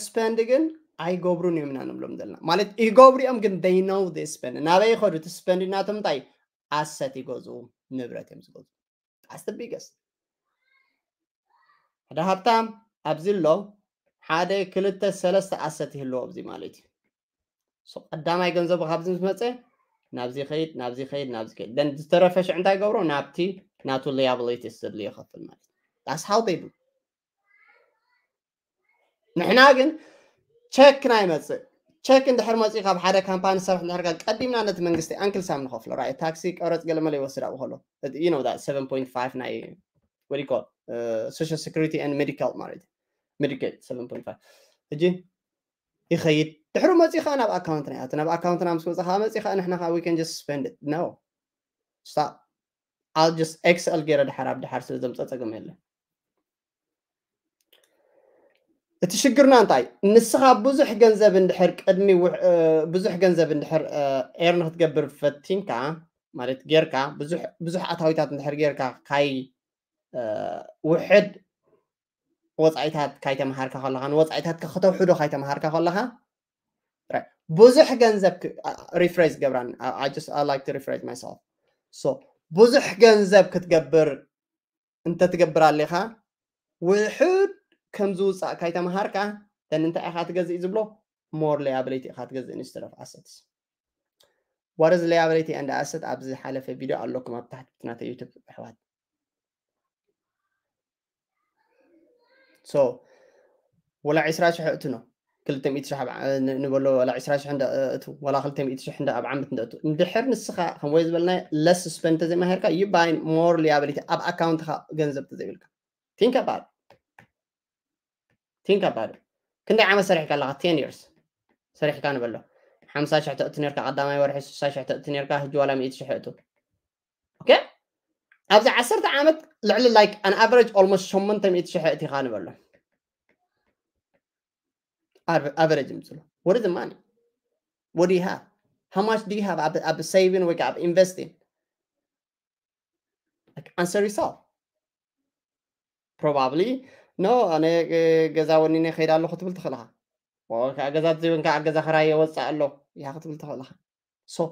spend ግን ኣይገብሩን እዮም ኢና ንብሎም ዘለና ማለት ይገብሩ እዮም ግን they know they spend ናበይ ይኸዱ እቲ ስፐንድ ናቶም እንታይ ኣሰት ይገዝኡ ንብረት እዮም ዝገዝኡ። That's the biggest ሓደ ሃብታም ኣብዚ ኣሎ ሓደ ክልተ ሰለስተ ኣሰት ይህልዎ ኣብዚ ማለት እዩ። ቀዳማይ ገንዘቡ ካብዚ ምስ መፀ ናብዚ ከይድ ናብዚ ከይድ ናብዚ ከይድ then ዝተረፈ ሽዕ እንታይ ገብሮ ናብቲ ናቱ liabilities ዘድልዮ ይኸፍል ማለት እዩ። That's how they do። ንሕና ግን ቸክ ናይ መፅእ ቸክ እንድሕር መፅኡ ካብ ሓደ ካምፓኒ ዝሰርሕ እንድሕር ቀዲምና ነቲ መንግስቲ ኣንክልሳም ንኸፍሎ ራይ ታክሲ ቀረፅ ገለመለ ይወስድ ኣብኡ ከሎ you know that seven point five ናይ what do you call social security and medical ማለት እዩ። Medicaid seven point five ሕጂ ይኸይድ ድሕሩ መፂኡ ከዓ ናብ ኣካውንትና ይኣቱ ናብ ኣካውንትና ምስ መፅእ ከዓ መፂኡ ከዓ ንሕና ከዓ we can just spend it no stop I'll just ኤክስኤል ገይረ ድሓር ኣብ ድሓር ስለ ዘምፀ ፀገም የለን። እቲ ሽግርና እንታይ ንስኻ ብዙሕ ገንዘብ እንድሕር ቅድሚ ብዙሕ ገንዘብ እንድሕር ኤርን ክትገብር ፈቲንካ ማለት ጌርካ ብዙሕ ኣታዊታት እንድሕር ጌርካ ካይ ውሕድ ወፃኢታት ካይተምሃርካ ከለኻ ንወፃኢታትካ ከተውሕዶ ካይተምሃርካ ከለኻ ብዙሕ ገንዘብ rephrase ገብራን I just I like to rephrase myself so ብዙሕ ገንዘብ ክትገብር እንተትገብር ኣሌኻ ውሕድ ከም ዝውፃእ ካይተምሃርካ then እንታይ ኢኻ ትገዝእ ዝብሎ more liability ኢኻ ትገዝእ instead of assets። What is liability and asset ኣብዚ ዝሓለፈ ቪድዮ ኣለኩም ኣብ ታሕቲ ናተ ዩቱብ ኣሕዋት። So ወላ ዕስራ ሽሕ እትኖ ክልተ ሚእቲ ሽሕ ንበሎ ወላ ዕስራ ሽሕ እንዳ እቱ ወላ ክልተ ሚእቲ ሽሕ እንዳ ኣብ ዓመት እንዳ እቱ እንድሕር ንስኻ ከም ወይ ዝበልና less spend ተዘይማሄርካ you buy more liability ኣብ ኣካውንትኻ ገንዘብ ተዘይብልካ think about think about ክንደይ ዓመት ሰሪሕካ ኣለኻ ten years ሰሪሕካ ንበሎ ሓምሳ ሽሕ ተእቱ ነርካ ቀዳማይ ወርሒ ስሳ ሽሕ ተእቱ ነርካ ህጂ ዋላ ሚእቲ ሽሕ እቱ okay ኣብዚ ዓሰርተ ዓመት ልዕሊ like an average almost ሸሞንተ ሚእቲ ሽሕ እቲኻ ንበሎ average ምፅሉ what is the money what do you have how much do you have ኣብ saving ወይ ኣብ investing like answer yourself probably no ኣነ ገዛ ወኒነ ከይዳ ኣለኹ ትብል ትኽእልኻ ከዓ ገዛ ዘይብንካ ገዛ ክራይ የወፅእ ኣሎ ኢኻ ክትብል ትኽእልኻ so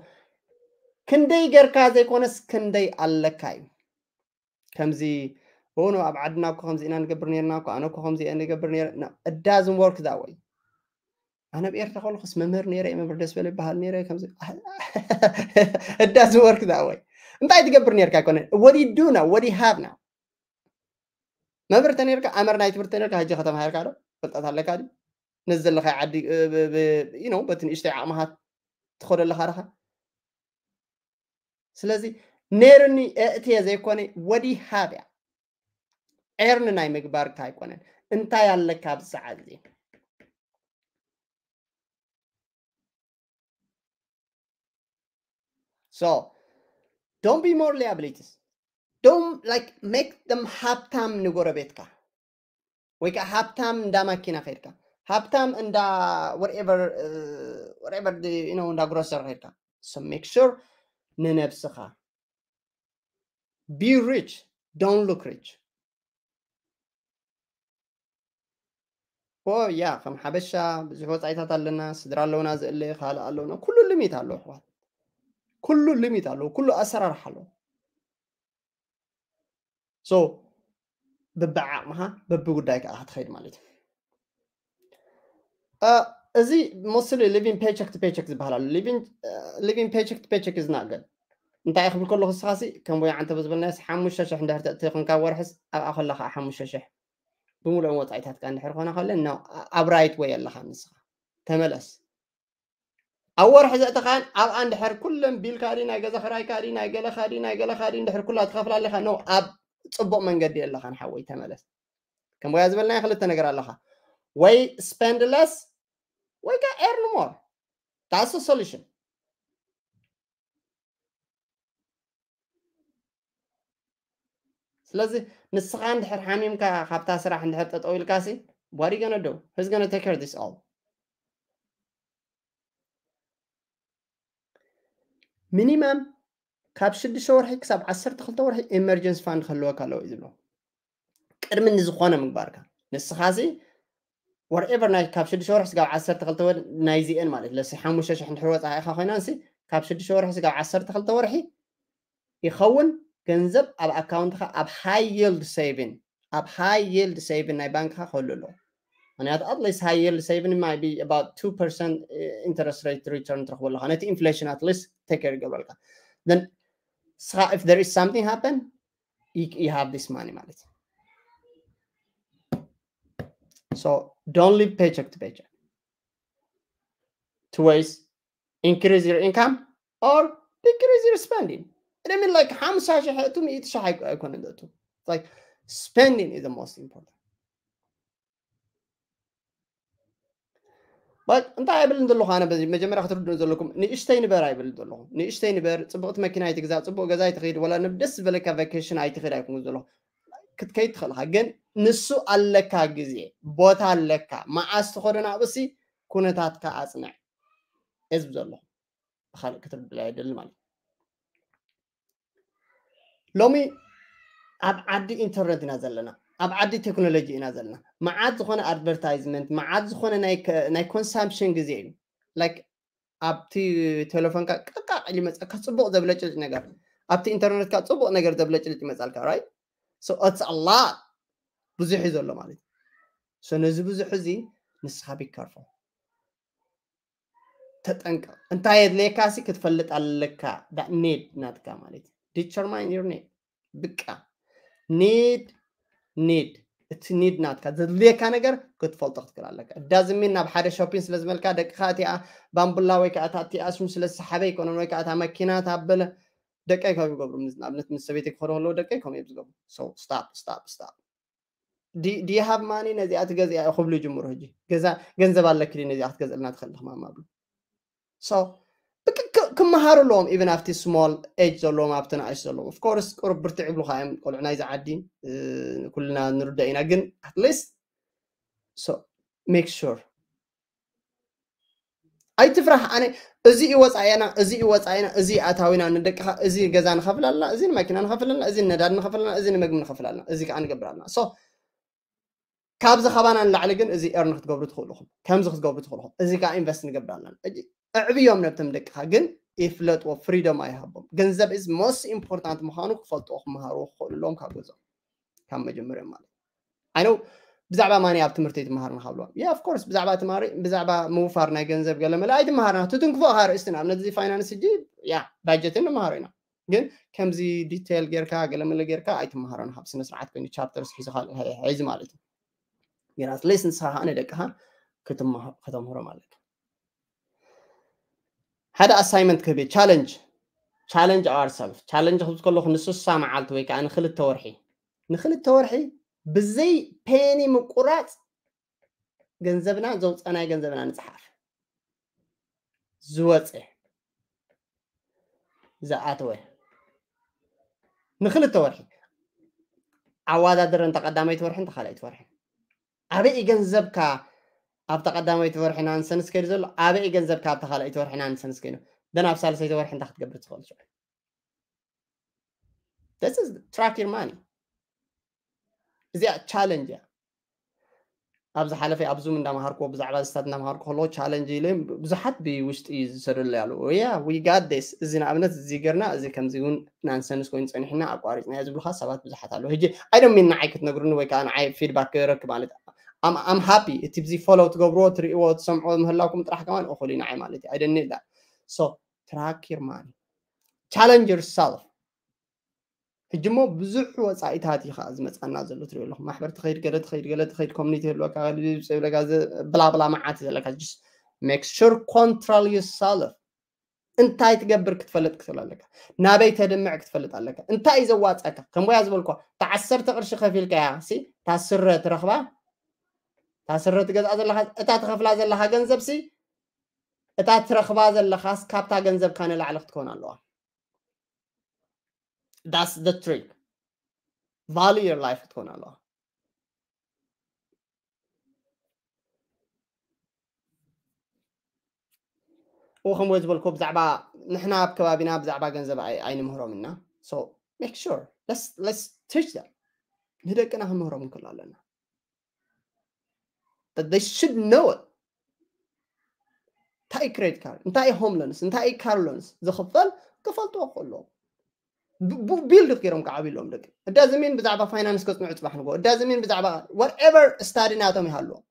ክንደይ ጌርካ ዘይኮነስ ክንደይ ኣለካ እዩ ከምዚ ሆኖ ኣብ ዓድና እኮ ከምዚ ኢና ንገብር ነርና እኮ ኣነ እኮ ከምዚ እየ ንገብር ነር it doesn't work that way ኣነ ኣብ ኤርትራ ከለኹስ መምህር ነይረ፣ መምህር ደስ በለ ይበሃል ነይረ። ከምዚ እዳዚ ወርክ ዛ ወይ እንታይ ትገብር ነርካ ኣይኮነን። What do you do now? What do you have now? መምህር ተነርካ፣ ኣመር ናይ ትምህርቲ ተነርካ፣ ሕጂ ከተማሃርካ ዶ? ፍልጠት ኣለካ ድዩ? ነዚ ዘለኻ ዓዲ ዩ ነው በቲ ንእሽተይ ዓቕምኻ ትኸዶ ኣለኻ ርኻ። ስለዚ ነርኒ እእትየ ዘይኮነ ወዲ ሃብያ ኤርን ናይ ምግባርካ ኣይኮነን። እንታይ ኣለካ ኣብዚ ሰዓት እዚ? So don't be more liabilities. Don't like make them ሃብታም ንጎረቤትካ ወይ ከዓ ሃብታም እንዳ ማኪና ከይድካ፣ ሃብታም እንዳ whatever እንዳ ግሮሰር ከይድካ። So make sure ንነብስኻ be rich, don't look rich. ኦ ያ ከም ሓበሻ ብዙሕ ወፃኢታት ኣለና፣ ስድራ ኣለውና፣ ዝእለ ካልእ ኣለውና። ኩሉ ሊሚት ኣለዎ ኣሕዋት፣ ኩሉ ሊሚት ኣለዎ፣ ኩሉ ኣሰራርሓ ኣለዎ። So በብዓቕምኻ በብጉዳይ ከዓ ክትኸይድ ማለት እዩ። እዚ mostly living paycheck to paycheck ዝበሃል ኣሎ። Living paycheck to paycheck is not good። እንታይ ክብል ከለኹ ንስኻሲ ከም ወይ ዓንተ ዝበልናዮስ ሓሙሽተ ሽሕ እንድሕር ተእትኽን ካብ ወርሕስ ኣብኣ ከላ ከዓ ሓሙሽተ ሽሕ ብምሉኦም ወፃኢታትካ እንድሕር ኮነ ከለ ኣብ right way ኣለኻ ንስኻ ተመለስ። ኣብ ወርሒ ዘእተኻን ኣብኣ እንድሕር ኩለን ቢልካ ዲ ናይ ገዛ ክራይካ ዲ ናይ ገለኻ ዲ ናይ ገለኻ ዲ እንድሕር ኩላ ትኸፍላ ኣለኻ ነው ኣብ ፅቡቕ መንገዲ ኣለኻን ሓወይ ተመለስ። ከም ወያ ዝበልናዮ ክልተ ነገር ኣለኻ ወይ spend less ወይ ከዓ earn more. That's the solution. ስለዚ ንስኻ እንድሕር ሓሚምካ ካብታ ስራሕ እንድሕር ጠጠው ኢልካሲ what are you gonna do? Who's gonna take care of this all? Minimum ካብ ሽዱሽተ ወርሒ ክሳብ ዓሰርተ ክልተ ወርሒ emergency fund ክህልወካ ኣለዎ እዩ ዝብሎ። ቅድሚ ንዝኾነ ምግባርካ ንስኻሲ whatever ናይ ካብ ሽዱሽተ ወርሒ ስጋብ ዓሰርተ ክልተ ወርሒ ናይዚኤን ማለት ለሲ ሓሙሽተ ሽሕ እንድሕር ወፃኢኻ ኮይናንሲ ካብ ሽዱሽተ ወርሒ ስጋብ ዓሰርተ ክልተ ወርሒ ይኸውን ገንዘብ ኣብ ኣካውንትኻ ኣብ high yield saving ኣብ high yield saving ናይ ባንክኻ ክህሉ ኣለዎ። ምክንያቱ at least high yield saving might be about two percent interest rate return ትረኽበሉ ነቲ inflation at least take care ይገብረልካ። Then if there is something happen you have this money ማለት እዩ። So don't live paycheck to paycheck. Two ways: increase your income or decrease your spending. I mean like ሓምሳ ሺሕ እቱ ሚእቲ ሺሕ ኣይኮነን ዘእቱ። Like spending is the most important. But እንታይ ኣይብልን ዘለኹ ኣነ በዚ መጀመርያ ክትርድኡ ዘለኩም ንእሽተይ ንበር ኣይብልን ዘለኹ። ንእሽተይ ንበር፣ ፅቡቕቲ መኪና ኣይትግዛእ፣ ፅቡቕ ገዛ ኣይትኸይድ፣ ወላ ናብ ደስ ዝበለካ ቫኬሽን ኣይትኸይድ ኣይኮንኩ ዘለኹ። ክትከይድ ትኽእልኻ ግን ንሱ ኣለካ ግዜ ቦታ ኣለካ መዓዝ ትኸዶ ናብሲ ኩነታትካ ኣፅንዕ። ህዝብ ዘሎ ብካልእ ክትርድእ ኣይደልን ማለት ሎሚ ኣብ ዓዲ ኢንተርነት ኢና ዘለና፣ ኣብ ዓዲ ቴክኖሎጂ ኢና ዘለና። መዓት ዝኾነ ኣድቨርታይዝመንት፣ መዓት ዝኾነ ናይ ኮንሳምፕሽን ግዜ እዩ። ላይክ ኣብቲ ቴሌፎንካ ቀቃቕ ኢሉ ይመፀካ ፅቡቕ ዘብለጭልጭ ነገር፣ ኣብቲ ኢንተርነትካ ፅቡቕ ነገር ዘብለጭልጭ ይመፃልካ። Right? So it's a lot። ብዙሕ እዩ ዘሎ ማለት እዩ። So ነዚ ብዙሕ እዚ ንስኻ be careful። ተጠንቀቕ። እንታይ የድልየካ ሲ ክትፈልጥ ኣለካ። ኒድ ናትካ ማለት እዩ። Determine your need። ብቃ ኒድ ኒድ እቲ ኒድ ናትካ ዘድልየካ ነገር ክትፈልጦ ክትክእል ኣለካ። It doesn't mean ናብ ሓደ ሾፒን ስለ ዝበልካ ደቅኻ እቲኣ ባምቡላ ወይ ከዓ እታ እቲኣ ስም ስለ ዝሰሓበ ኣይኮነን ወይ ከዓ እታ መኪና ታበለ ደቀይ ከም ይገብሩ ንኣብነት ምስ ሰበይቲ ክኸዱ ከለዉ ደቀይ ከም እዮም ዝገብሩ። Stop stop stop። Do you have money ነዚኣ ትገዝያ ክብሉ ይጅምሩ። ሕጂ ገዛ ገንዘብ ኣለኪ ነዚኣ ክትገዝእልና ትኽእል ዲኻ ማማ ብሉ። So ክመሃሩ ኣለዎም even ኣብቲ small age ዘለዎም ኣብቲ ንኣሽ ዘለዎም of course ቅሩብ ብርትዕ ይብሉኻ እዮም ቆልዑ ናይዚ ዓዲ ኩልና ንርዳእ ኢና። ግን at least so make sure ኣይትፍራህ። ኣነ እዚ እዩ ወፃኢና፣ እዚ እዩ ወፃኢና፣ እዚ ኣታዊና ንደቅኻ፣ እዚ ገዛ ንኸፍል ኣለና፣ እዚ ንመኪና ንኸፍል ኣለና፣ እዚ ነዳድ ንኸፍል ኣለና፣ እዚ ንምግቢ ንኸፍል ኣለና፣ እዚ ከዓ ንገብር ኣለና። So ካብዚ ካባና ንላዕሊ ግን እዚ ኤርን ክትገብሩ ትኽእሉ ኢኹም፣ ከምዚ ክትገብሩ ትኽእሉ ኢኹም፣ እዚ ከዓ ኢንቨስት ንገብር ኣለና። ሕጂ እዕብዮም ነብቶም ደቅኻ ግን ይፍለጥዎ፣ ፍሪደም ኣይሃቦም። ገንዘብ is most important ምዃኑ ክፈልጥዎ ክመሃርዎ ክኽእሉ ኣለዎም ካብ ገዝኦም ካብ መጀመርዮም ማለት I know ብዛዕባ ማን ኣብ ትምህርቲ ኣይትመሃርና ካብልዋ። Yeah, of course፣ ብዛዕባ ትማሪ ብዛዕባ ምውፋር ናይ ገንዘብ ገለ መለ ኣይትመሃርና። ትትንክፎ ኣኻ ርእስቲ ንኣብነት እዚ ፋይናንስ ሕጂ ያ ባጀትን ንመሃሮ ኢና። ግን ከምዚ ዲቴል ጌርካ ገለ መለ ጌርካ ኣይትመሃሮን። ካብ ስነ ስርዓት ኮይኑ ቻፕተርስ ሒዝኻ ሒዚ ማለት እዩ። ግን at least ንስኻ ከዓ ንደቅኻ ከተምሃሮም ኣለካ። ሓደ ኣሳይመንት ክህብ ቻለንጅ ቻለንጅ ኣወርሰልፍ ቻለንጅ ክብል ከለኹ ንስሳ መዓልቲ ወይ ከዓ ንክልተ ወርሒ ንክልተ ወርሒ ብዘይ ፔኒ ምቁራፅ ገንዘብና ዘውፀናይ ገንዘብና ንፅሓፍ። ዝወፀ ዝኣተወ ንክልተ ወርሒ ኣወዳድረን ተቐዳመይቲ ወርሕን ተኻልኣይቲ ወርሕን ኣበይ ገንዘብካ ኣብታ ቀዳመይቲ ወርሒ ናንሰንስ ከይዱ ዘሎ ኣበይ ገንዘብካ ኣብታ ካልኣይቲ ወርሒ ናንሰንስ ከይዱ ደን ኣብ ሳልሰይቲ ወርሒ እንታይ ክትገብር ትኽእል ሽዑ ትራክ ዩር ማኒ እዚኣ ቻለንጅ እያ። ኣብ ዝሓለፈ ኣብ ዙም እንዳመሃርኩዎ ብዛዕባ ስታት እንዳመሃርኩ ከለዎ ቻለንጅ ኢለ ብዙሓት ብውሽጢ ዝሰደሉ ኣለዉ። Yeah, we got this። እዚ ንኣብነት እዚ ገርና እዚ ከምዚ እውን ናንሰንስ ኮይኑ ፀኒሕና ኣቋሪፅና ዝብሉካ ሰባት ብዙሓት ኣለዉ። ሕጂ ኣይዶም ሚን ንዓይ ክትነግሩኒ ወይ ከዓ ንዓይ ፊድባክ ክረክ ማለት ኣም ሃፒ እቲ ብዚ ፎሎው ትገብርዎ ትርእይዎ ትሰምዕዎ ምህላውኩም ጥራሕ ከማን እኹል እዩ ንዓይ ማለት እዩ። I don't need that. So track your money. Challenge yourself. ሕጂ እሞ ብዙሕ ወፃኢታት እዩ ከዓ ዝመፃና ዘሎ ትሪኦ ኣለኹም ማሕበር ትኸይድ ገለ ትኸይድ ገለ ትኸይድ ኮሚኒቲ የህልወካ ብላብላ መዓት ዘለካ make sure control yourself እንታይ ትገብር ክትፈልጥ ክትብል ኣለካ ናበይ ተድምዕ ክትፈልጥ ኣለካ እንታይ እዩ ዘዋፀካ ከም ወያ ዝበልኳ ተዓሰርተ ቅርሺ ከፊልካያ ሲ ታስረ ትረኽባ ታስረ ትገዝኣ ዘለካ እታ ትኸፍላ ዘለካ ገንዘብ ሲ እታ ትረኽባ ዘለካስ ካብታ ገንዘብካ ንላዕሊ ክትከውን ኣለዋ that's the trick value your life ክትኮን ኣለዋ ኡ ከምኡ ዝበልኮ ብዛዕባ ንሕና ኣብ ከባቢና ብዛዕባ ገንዘብ ኣይንምህሮም እና make sure let's teach them ንደቅና ክንምህሮም እንክእል ኣለና they should know it እንታይ ክሬዲት ካርድ እንታይ ሆም ሎንስ እንታይ ካር ሎንስ ዝኽፈል ክፈልጥዎ ከለዎም ቢልድ ገይሮም ክዓብሎም ደቂ እዳዝሚን ብዛዕባ ፋይናንስ ከፅንዑ ፅባሕ ንጎ እዳዝሚን ብዛዕባ whatever study ናቶም ይሃልዎም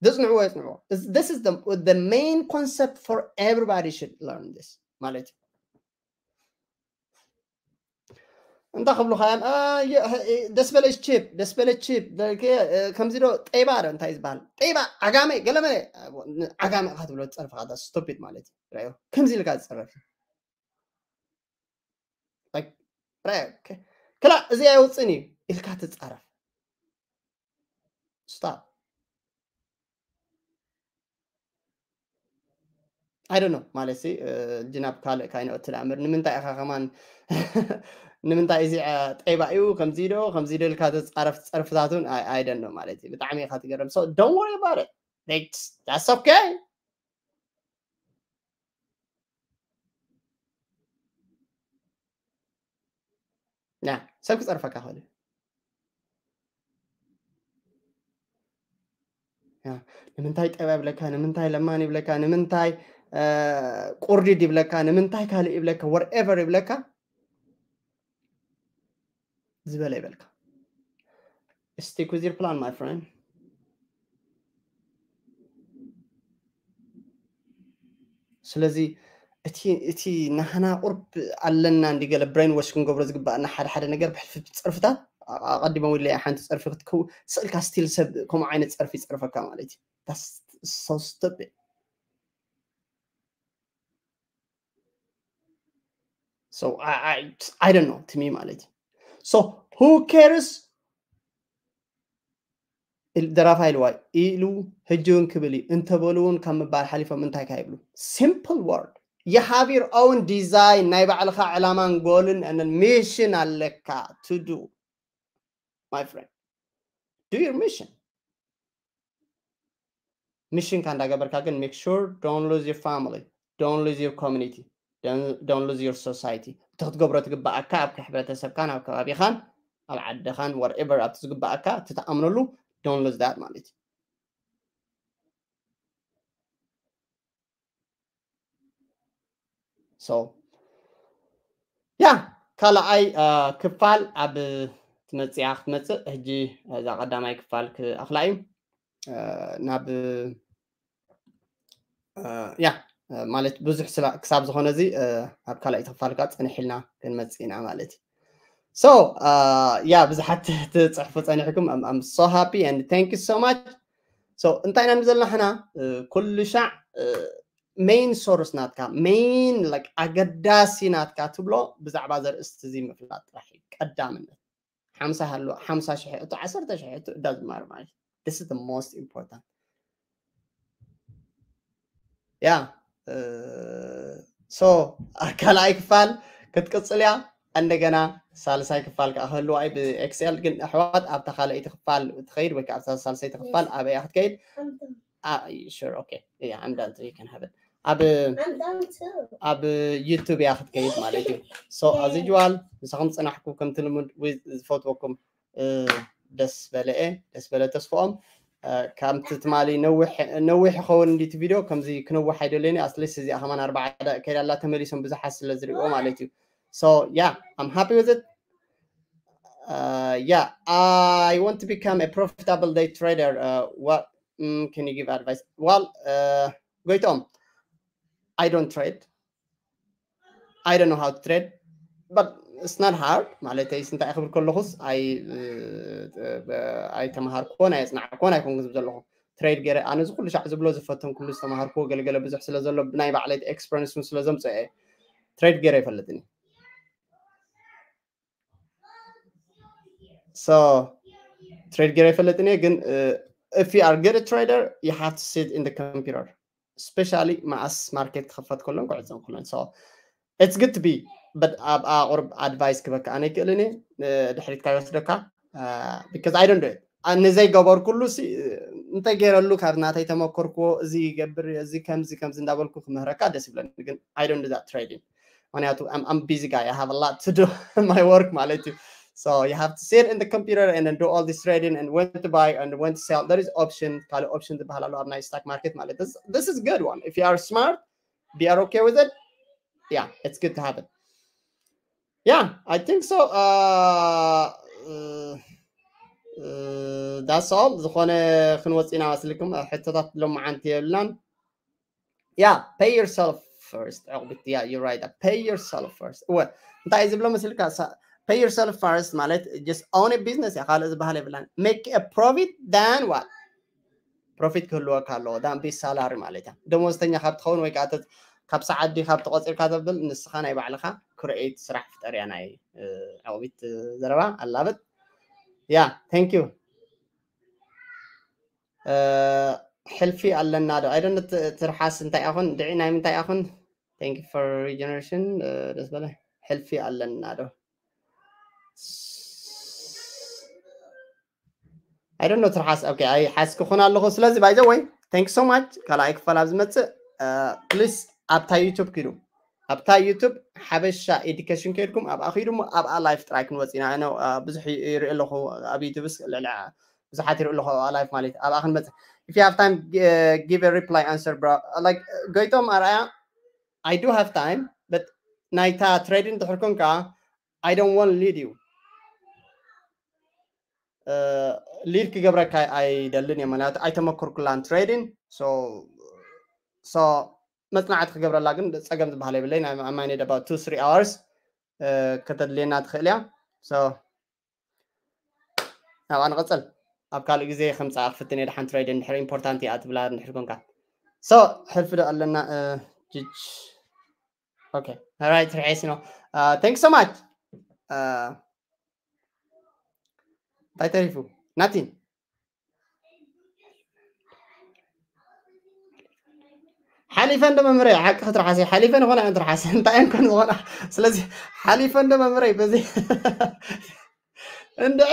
ዘፅንዕዎ የፅንዕዎ this is the, the main concept for everybody should learn this ማለት እዩ እንታይ ክብሉካ እዮም ደስበለች ቺፕ ደስበለች ቺፕ ከምዚ ዶ ጤባ ዶ እንታይ ዝበሃል ጤባ ዓጋመ ገለመለ ዓጋመ ኢካ ትብሎ ዝፀርፍካ ስቱፒድ ማለት እዩ ከምዚ ኢልካ ዝፀረፍ ክላ እዚ ኣይውፅን እዩ ኢልካ ትፃረፍ stop I don't know ማለት ጂ ናብ ካልእ ካይነኦት ትላምር ንምንታይ ኢኻ ከማን ንምንታይ እዚ ጤባ እዩ ከምዚ ዶ ከምዚ ዶ ኢልካ ተፃረፍ ፀርፍታቱን I don't know ማለት እዩ ብጣዕሚ ኢኻ ትገርም so don't worry about it that's okay ና ሰብ ክፀርፈካ ክእል ንምንታይ ጠባ ይብለካ ንምንታይ ለማን ይብለካ ንምንታይ ቁርዲድ ይብለካ ንምንታይ ካልእ ይብለካ whatever ይብለካ ዝበለ ይበልካ stick with your plan my friend ስለዚ እቲ እቲ ናህና ቁርብ ኣለና እንዲ ገለ ብሬን ወሽ ክንገብሮ ዝግባኣና ሓደ ሓደ ነገር ብሕልፊ ፀርፍታት ኣቐዲሞም ኢለ ሓንቲ ፀርፊ ክትከው ስእልካ ስቲል ሰብ ከምኡ ዓይነት ፀርፊ ይፀርፈካ ማለት እዩ so stupid so I, I, I don't know to me ማለት እዩ so who cares ደራፋ ኢልዋ ኢሉ ሕጂ እውን ክብል እዩ እንተበሉ እውን ካብ ምባል ሓሊፎም እንታይ ካ ይብሉ simple word you have your own design ናይ ባዕልካ ዕላማን ጎልን and mission ኣለካ to do my friend do your mission mission ካ እንዳገበርካ ግን make sure don't lose your family don't lose your community don't lose your society እቲ ክትገብሮ ትግባኣካ ኣብ ሕብረተሰብካን ኣብ ከባቢኻን ኣብ ዓድኻን whatever ኣብቲ ዝግባኣካ እቲ ትኣምነሉ don't lose that ማለት እዩ so yeah ካልኣይ ክፋል ኣብ ትመፅእ እያ ክትመፅእ። ሕጂ እዛ ቀዳማይ ክፋል ክኣኽላ እዩ ናብ ያ ማለት ብዙሕ ክሳብ ዝኾነ እዚ ኣብ ካልኣይቲ ክፋል ከዓ ፀንሕ ኢልና ክንመፅእ ኢና ማለት እዩ። So ያ ብዙሓት ትፅሕፉ ፀኒሕኩም I'm so happy and thank you so much። So እንታይ ኢና ዘለና ሕና ኩሉ ሻዕ main source ናትካ main like ኣገዳሲ ናትካ ትብሎ ብዛዕባ ዘርእስቲ እዚ ምፍላጥ ጥራሕ እዩ ቀዳምነት። ሓምሳ ሃሎ ሓምሳ ሽሕ እቶ ዓሰርተ ሽሕ እቶ እዳ ዝማር ማለት this is the most important። ያ so ካልኣይ ክፋል ክትቅፅል እያ። እንደገና ሳልሳይ ክፋል ከዓ ክህልዋ እዩ ብኤክስኤል። ግን ኣሕዋት ኣብታ ካልኣይቲ ክፋል ትኸይድ ወይ ከዓ ኣብታ ሳልሰይቲ ክፋል ኣበይ እያ ክትከይድ? Sure, okay, yeah, I'm done. You can have it. ኣብ ኣብ ዩቱብ እያ ክትከይድ ማለት እዩ። So as usual ምሳኹም ፅናሕኩ ከምቲ ልሙድ ዝፈትወኩም ደስ በለኤ ደስ በለ ተስፍኦም። ከምቲ ትማሊ ነዊሕ ይኸውን እንዲቲ ቪድዮ ከምዚ ክነውሕ ኣይደለኒ ኣስሊስ እዚኣ ከማን ኣርባዓ ደቂቕ ከይዳ ኣላ ተመሊሶም ብዙሓት ስለ ዝሪእዎ ማለት እዩ። So yeah, I'm happy with it. Yeah, I want to become a profitable day trader. What can you give advice? Well, ጎይቶም, I don't trade. I don't know how to trade, but it's not hard. ማለተይ እንታይ ክብል ከለኹስ ኣይተመሃርኩዎን ኣየፅናዕኩዎን ኣይኮንኩ ዝብ ዘለኹ። ትሬድ ገይረ ኣነ እዚ ኩሉ ሻዕ ዝብሎ ዝፈተንኩሉ ዝተምሃርኩዎ ገለገለ ብዙሕ ስለ ዘሎ ብናይ ባዕለይ ኤክስፐሪንስ እውን ስለ ዘምፅኦ እየ። ትሬድ ገይረ ይፈልጥን እየ። So ትሬድ ገይረ ይፈልጥን እየ። ግን if you are good trader, you have to sit in the computer, especially መዓስ ማርኬት ክኸፈት ከሎን ክዕፀን ከሎን። So it's good to be, but ኣብኣ ቁርብ ኣድቫይስ ክበካ ኣነ ይክእልን እየ። ድሕሪትካ ይወስደካ። Because I don't do it. ንዘይገበርኩሉ እንተገይረሉ ካብ ናተይ ተመኮርክዎ እዚ ይገብር እዚ ከምዚ ከምዚ እንዳበልኩ ክምህረካ ደስ ይብለኒ። ግን I don't do that trading. ምክንያቱ I'm busy guy, I have a lot to do my work ማለት እዩ። So you have to sit in the computer and then do all this trading and when to buy and when to sell. There is option, ካልእ ኦፕሽን ዝበሃል ኣሎ ኣብ ናይ ስታክ ማርኬት ማለት። This is good one. If you are smart, be are okay with it, yeah, it's good to have it. Yeah, I think so. That's all. ዝኾነ ክንወፅእ ኢና መስልኩም። ሕቶታት ሎማዓንቲ የብልናን። Yeah, pay yourself first. Yeah, you're right. Pay yourself first. እወ እንታይ ዝብሎ መስልካ? Pay yourself first ማለት just own a business እያ። ካልእ ዝበሃል የብላን። Make a profit, then what? ፕሮፊት ክህልወካ ኣለዎ። Than be salary ማለት እያ። ደሞዝተኛ ካብ ትኸውን ወይ ከዓ ካብ ሰዓት ድዩ ካብ ተቆፂርካ ተብል ንስኻ ናይ ባዕልኻ ክርኤት ስራሕ ፍጠር እያ ናይ ዕቕቢት ዘረባ ኣላበት። Yeah, thank you. ሕልፊ ኣለና ዶ? I don't know ትርሓስ እንታይ ኣኹን ድዒ ናይ ምንታይ ኣኹን? Thank you for regeneration. ደስ በለ። ሕልፊ ኣለና ዶ? I don't know ትርሓስ። Okay, ኣይ ሓስኪ ኩን ኣለኹ። ስለዚ by the way, thank you so much. ካልኣይ ክፋል ኣብ ዝመፅእ please ኣብታ ዩቱብ ኪዱ ኣብታ ዩቱብ ሓበሻ ኤዱኬሽን ከይድኩም ኣብኣ ኪዱ እሞ ኣብኣ ላይፍ ጥራይ ክንወፅ ኢና። ብዙሕ ይርኢ ኣለኹ ኣብ ዩቱብስ ልዕሊ ብዙሓት ይርኢ ኣለኹ ኣብኣ ላይፍ ማለት ኣብኣ ክንመፅእ። If you have time, give a reply answer, bro. Like ጎይቶም ኣርኣያ, I do have time, but ናይታ ትሬዲንግ ድሕር ኮንካ I don't want lead you. ሊድ ክገብረካ ኣይደልን እየ፣ ምክንያቱ ኣይተመኮርኩላን ትሬዲንግ። So መፅናዕቲ ክገብረላ ግን ፀገም ዝበሃል የብለይ። I might need about two three hours ከተድልየና ትኽእል እያ። So ናብኣ ንቐፅል። ኣብ ካልእ ግዜ ከምፃኣ ክፍትን እየ። ደሓን ትሬዲንግ እንድሕር ኢምፖርታንት እያ ትብላ እንድሕር ኮንካ። So ሕልፊ ዶ ኣለና? ጅጅ Okay, all right, ርሒስ ነው። Thank you so much. እንታይ ተሪፉ? Nothing. ሓሊፈን ዶ መምህረይ? ሓቂ ክትርሓሰ ሓሊፈን ዝኾነ ኣን ትርሓሰ እንታይ እንኮን ዝኾነ። ስለዚ ሓሊፈን ዶ መምህረይ? በዚ እንድዒ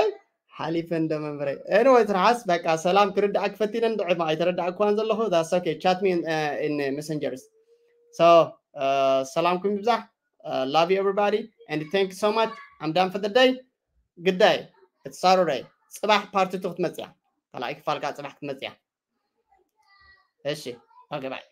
ሓሊፈን ዶ መምህረይ? Anyway ትርሓስ በቃ ሰላም ክርዳእ ክፈቲነ እንድዒ ማ ኣይተረዳእኩዋን ዘለኹ። That's okay, chat me in, uh, in messengers. So ሰላምኩም ይብዛሕ። Love you everybody and thank you so much. I'm done for the day. Good day. It's Saturday. ፅባሕ ፓርት ቱ ክትመፅያ ካልኣይ ክፋል ከዓ ፅባሕ ክትመፅያ። እሺ okay, bye.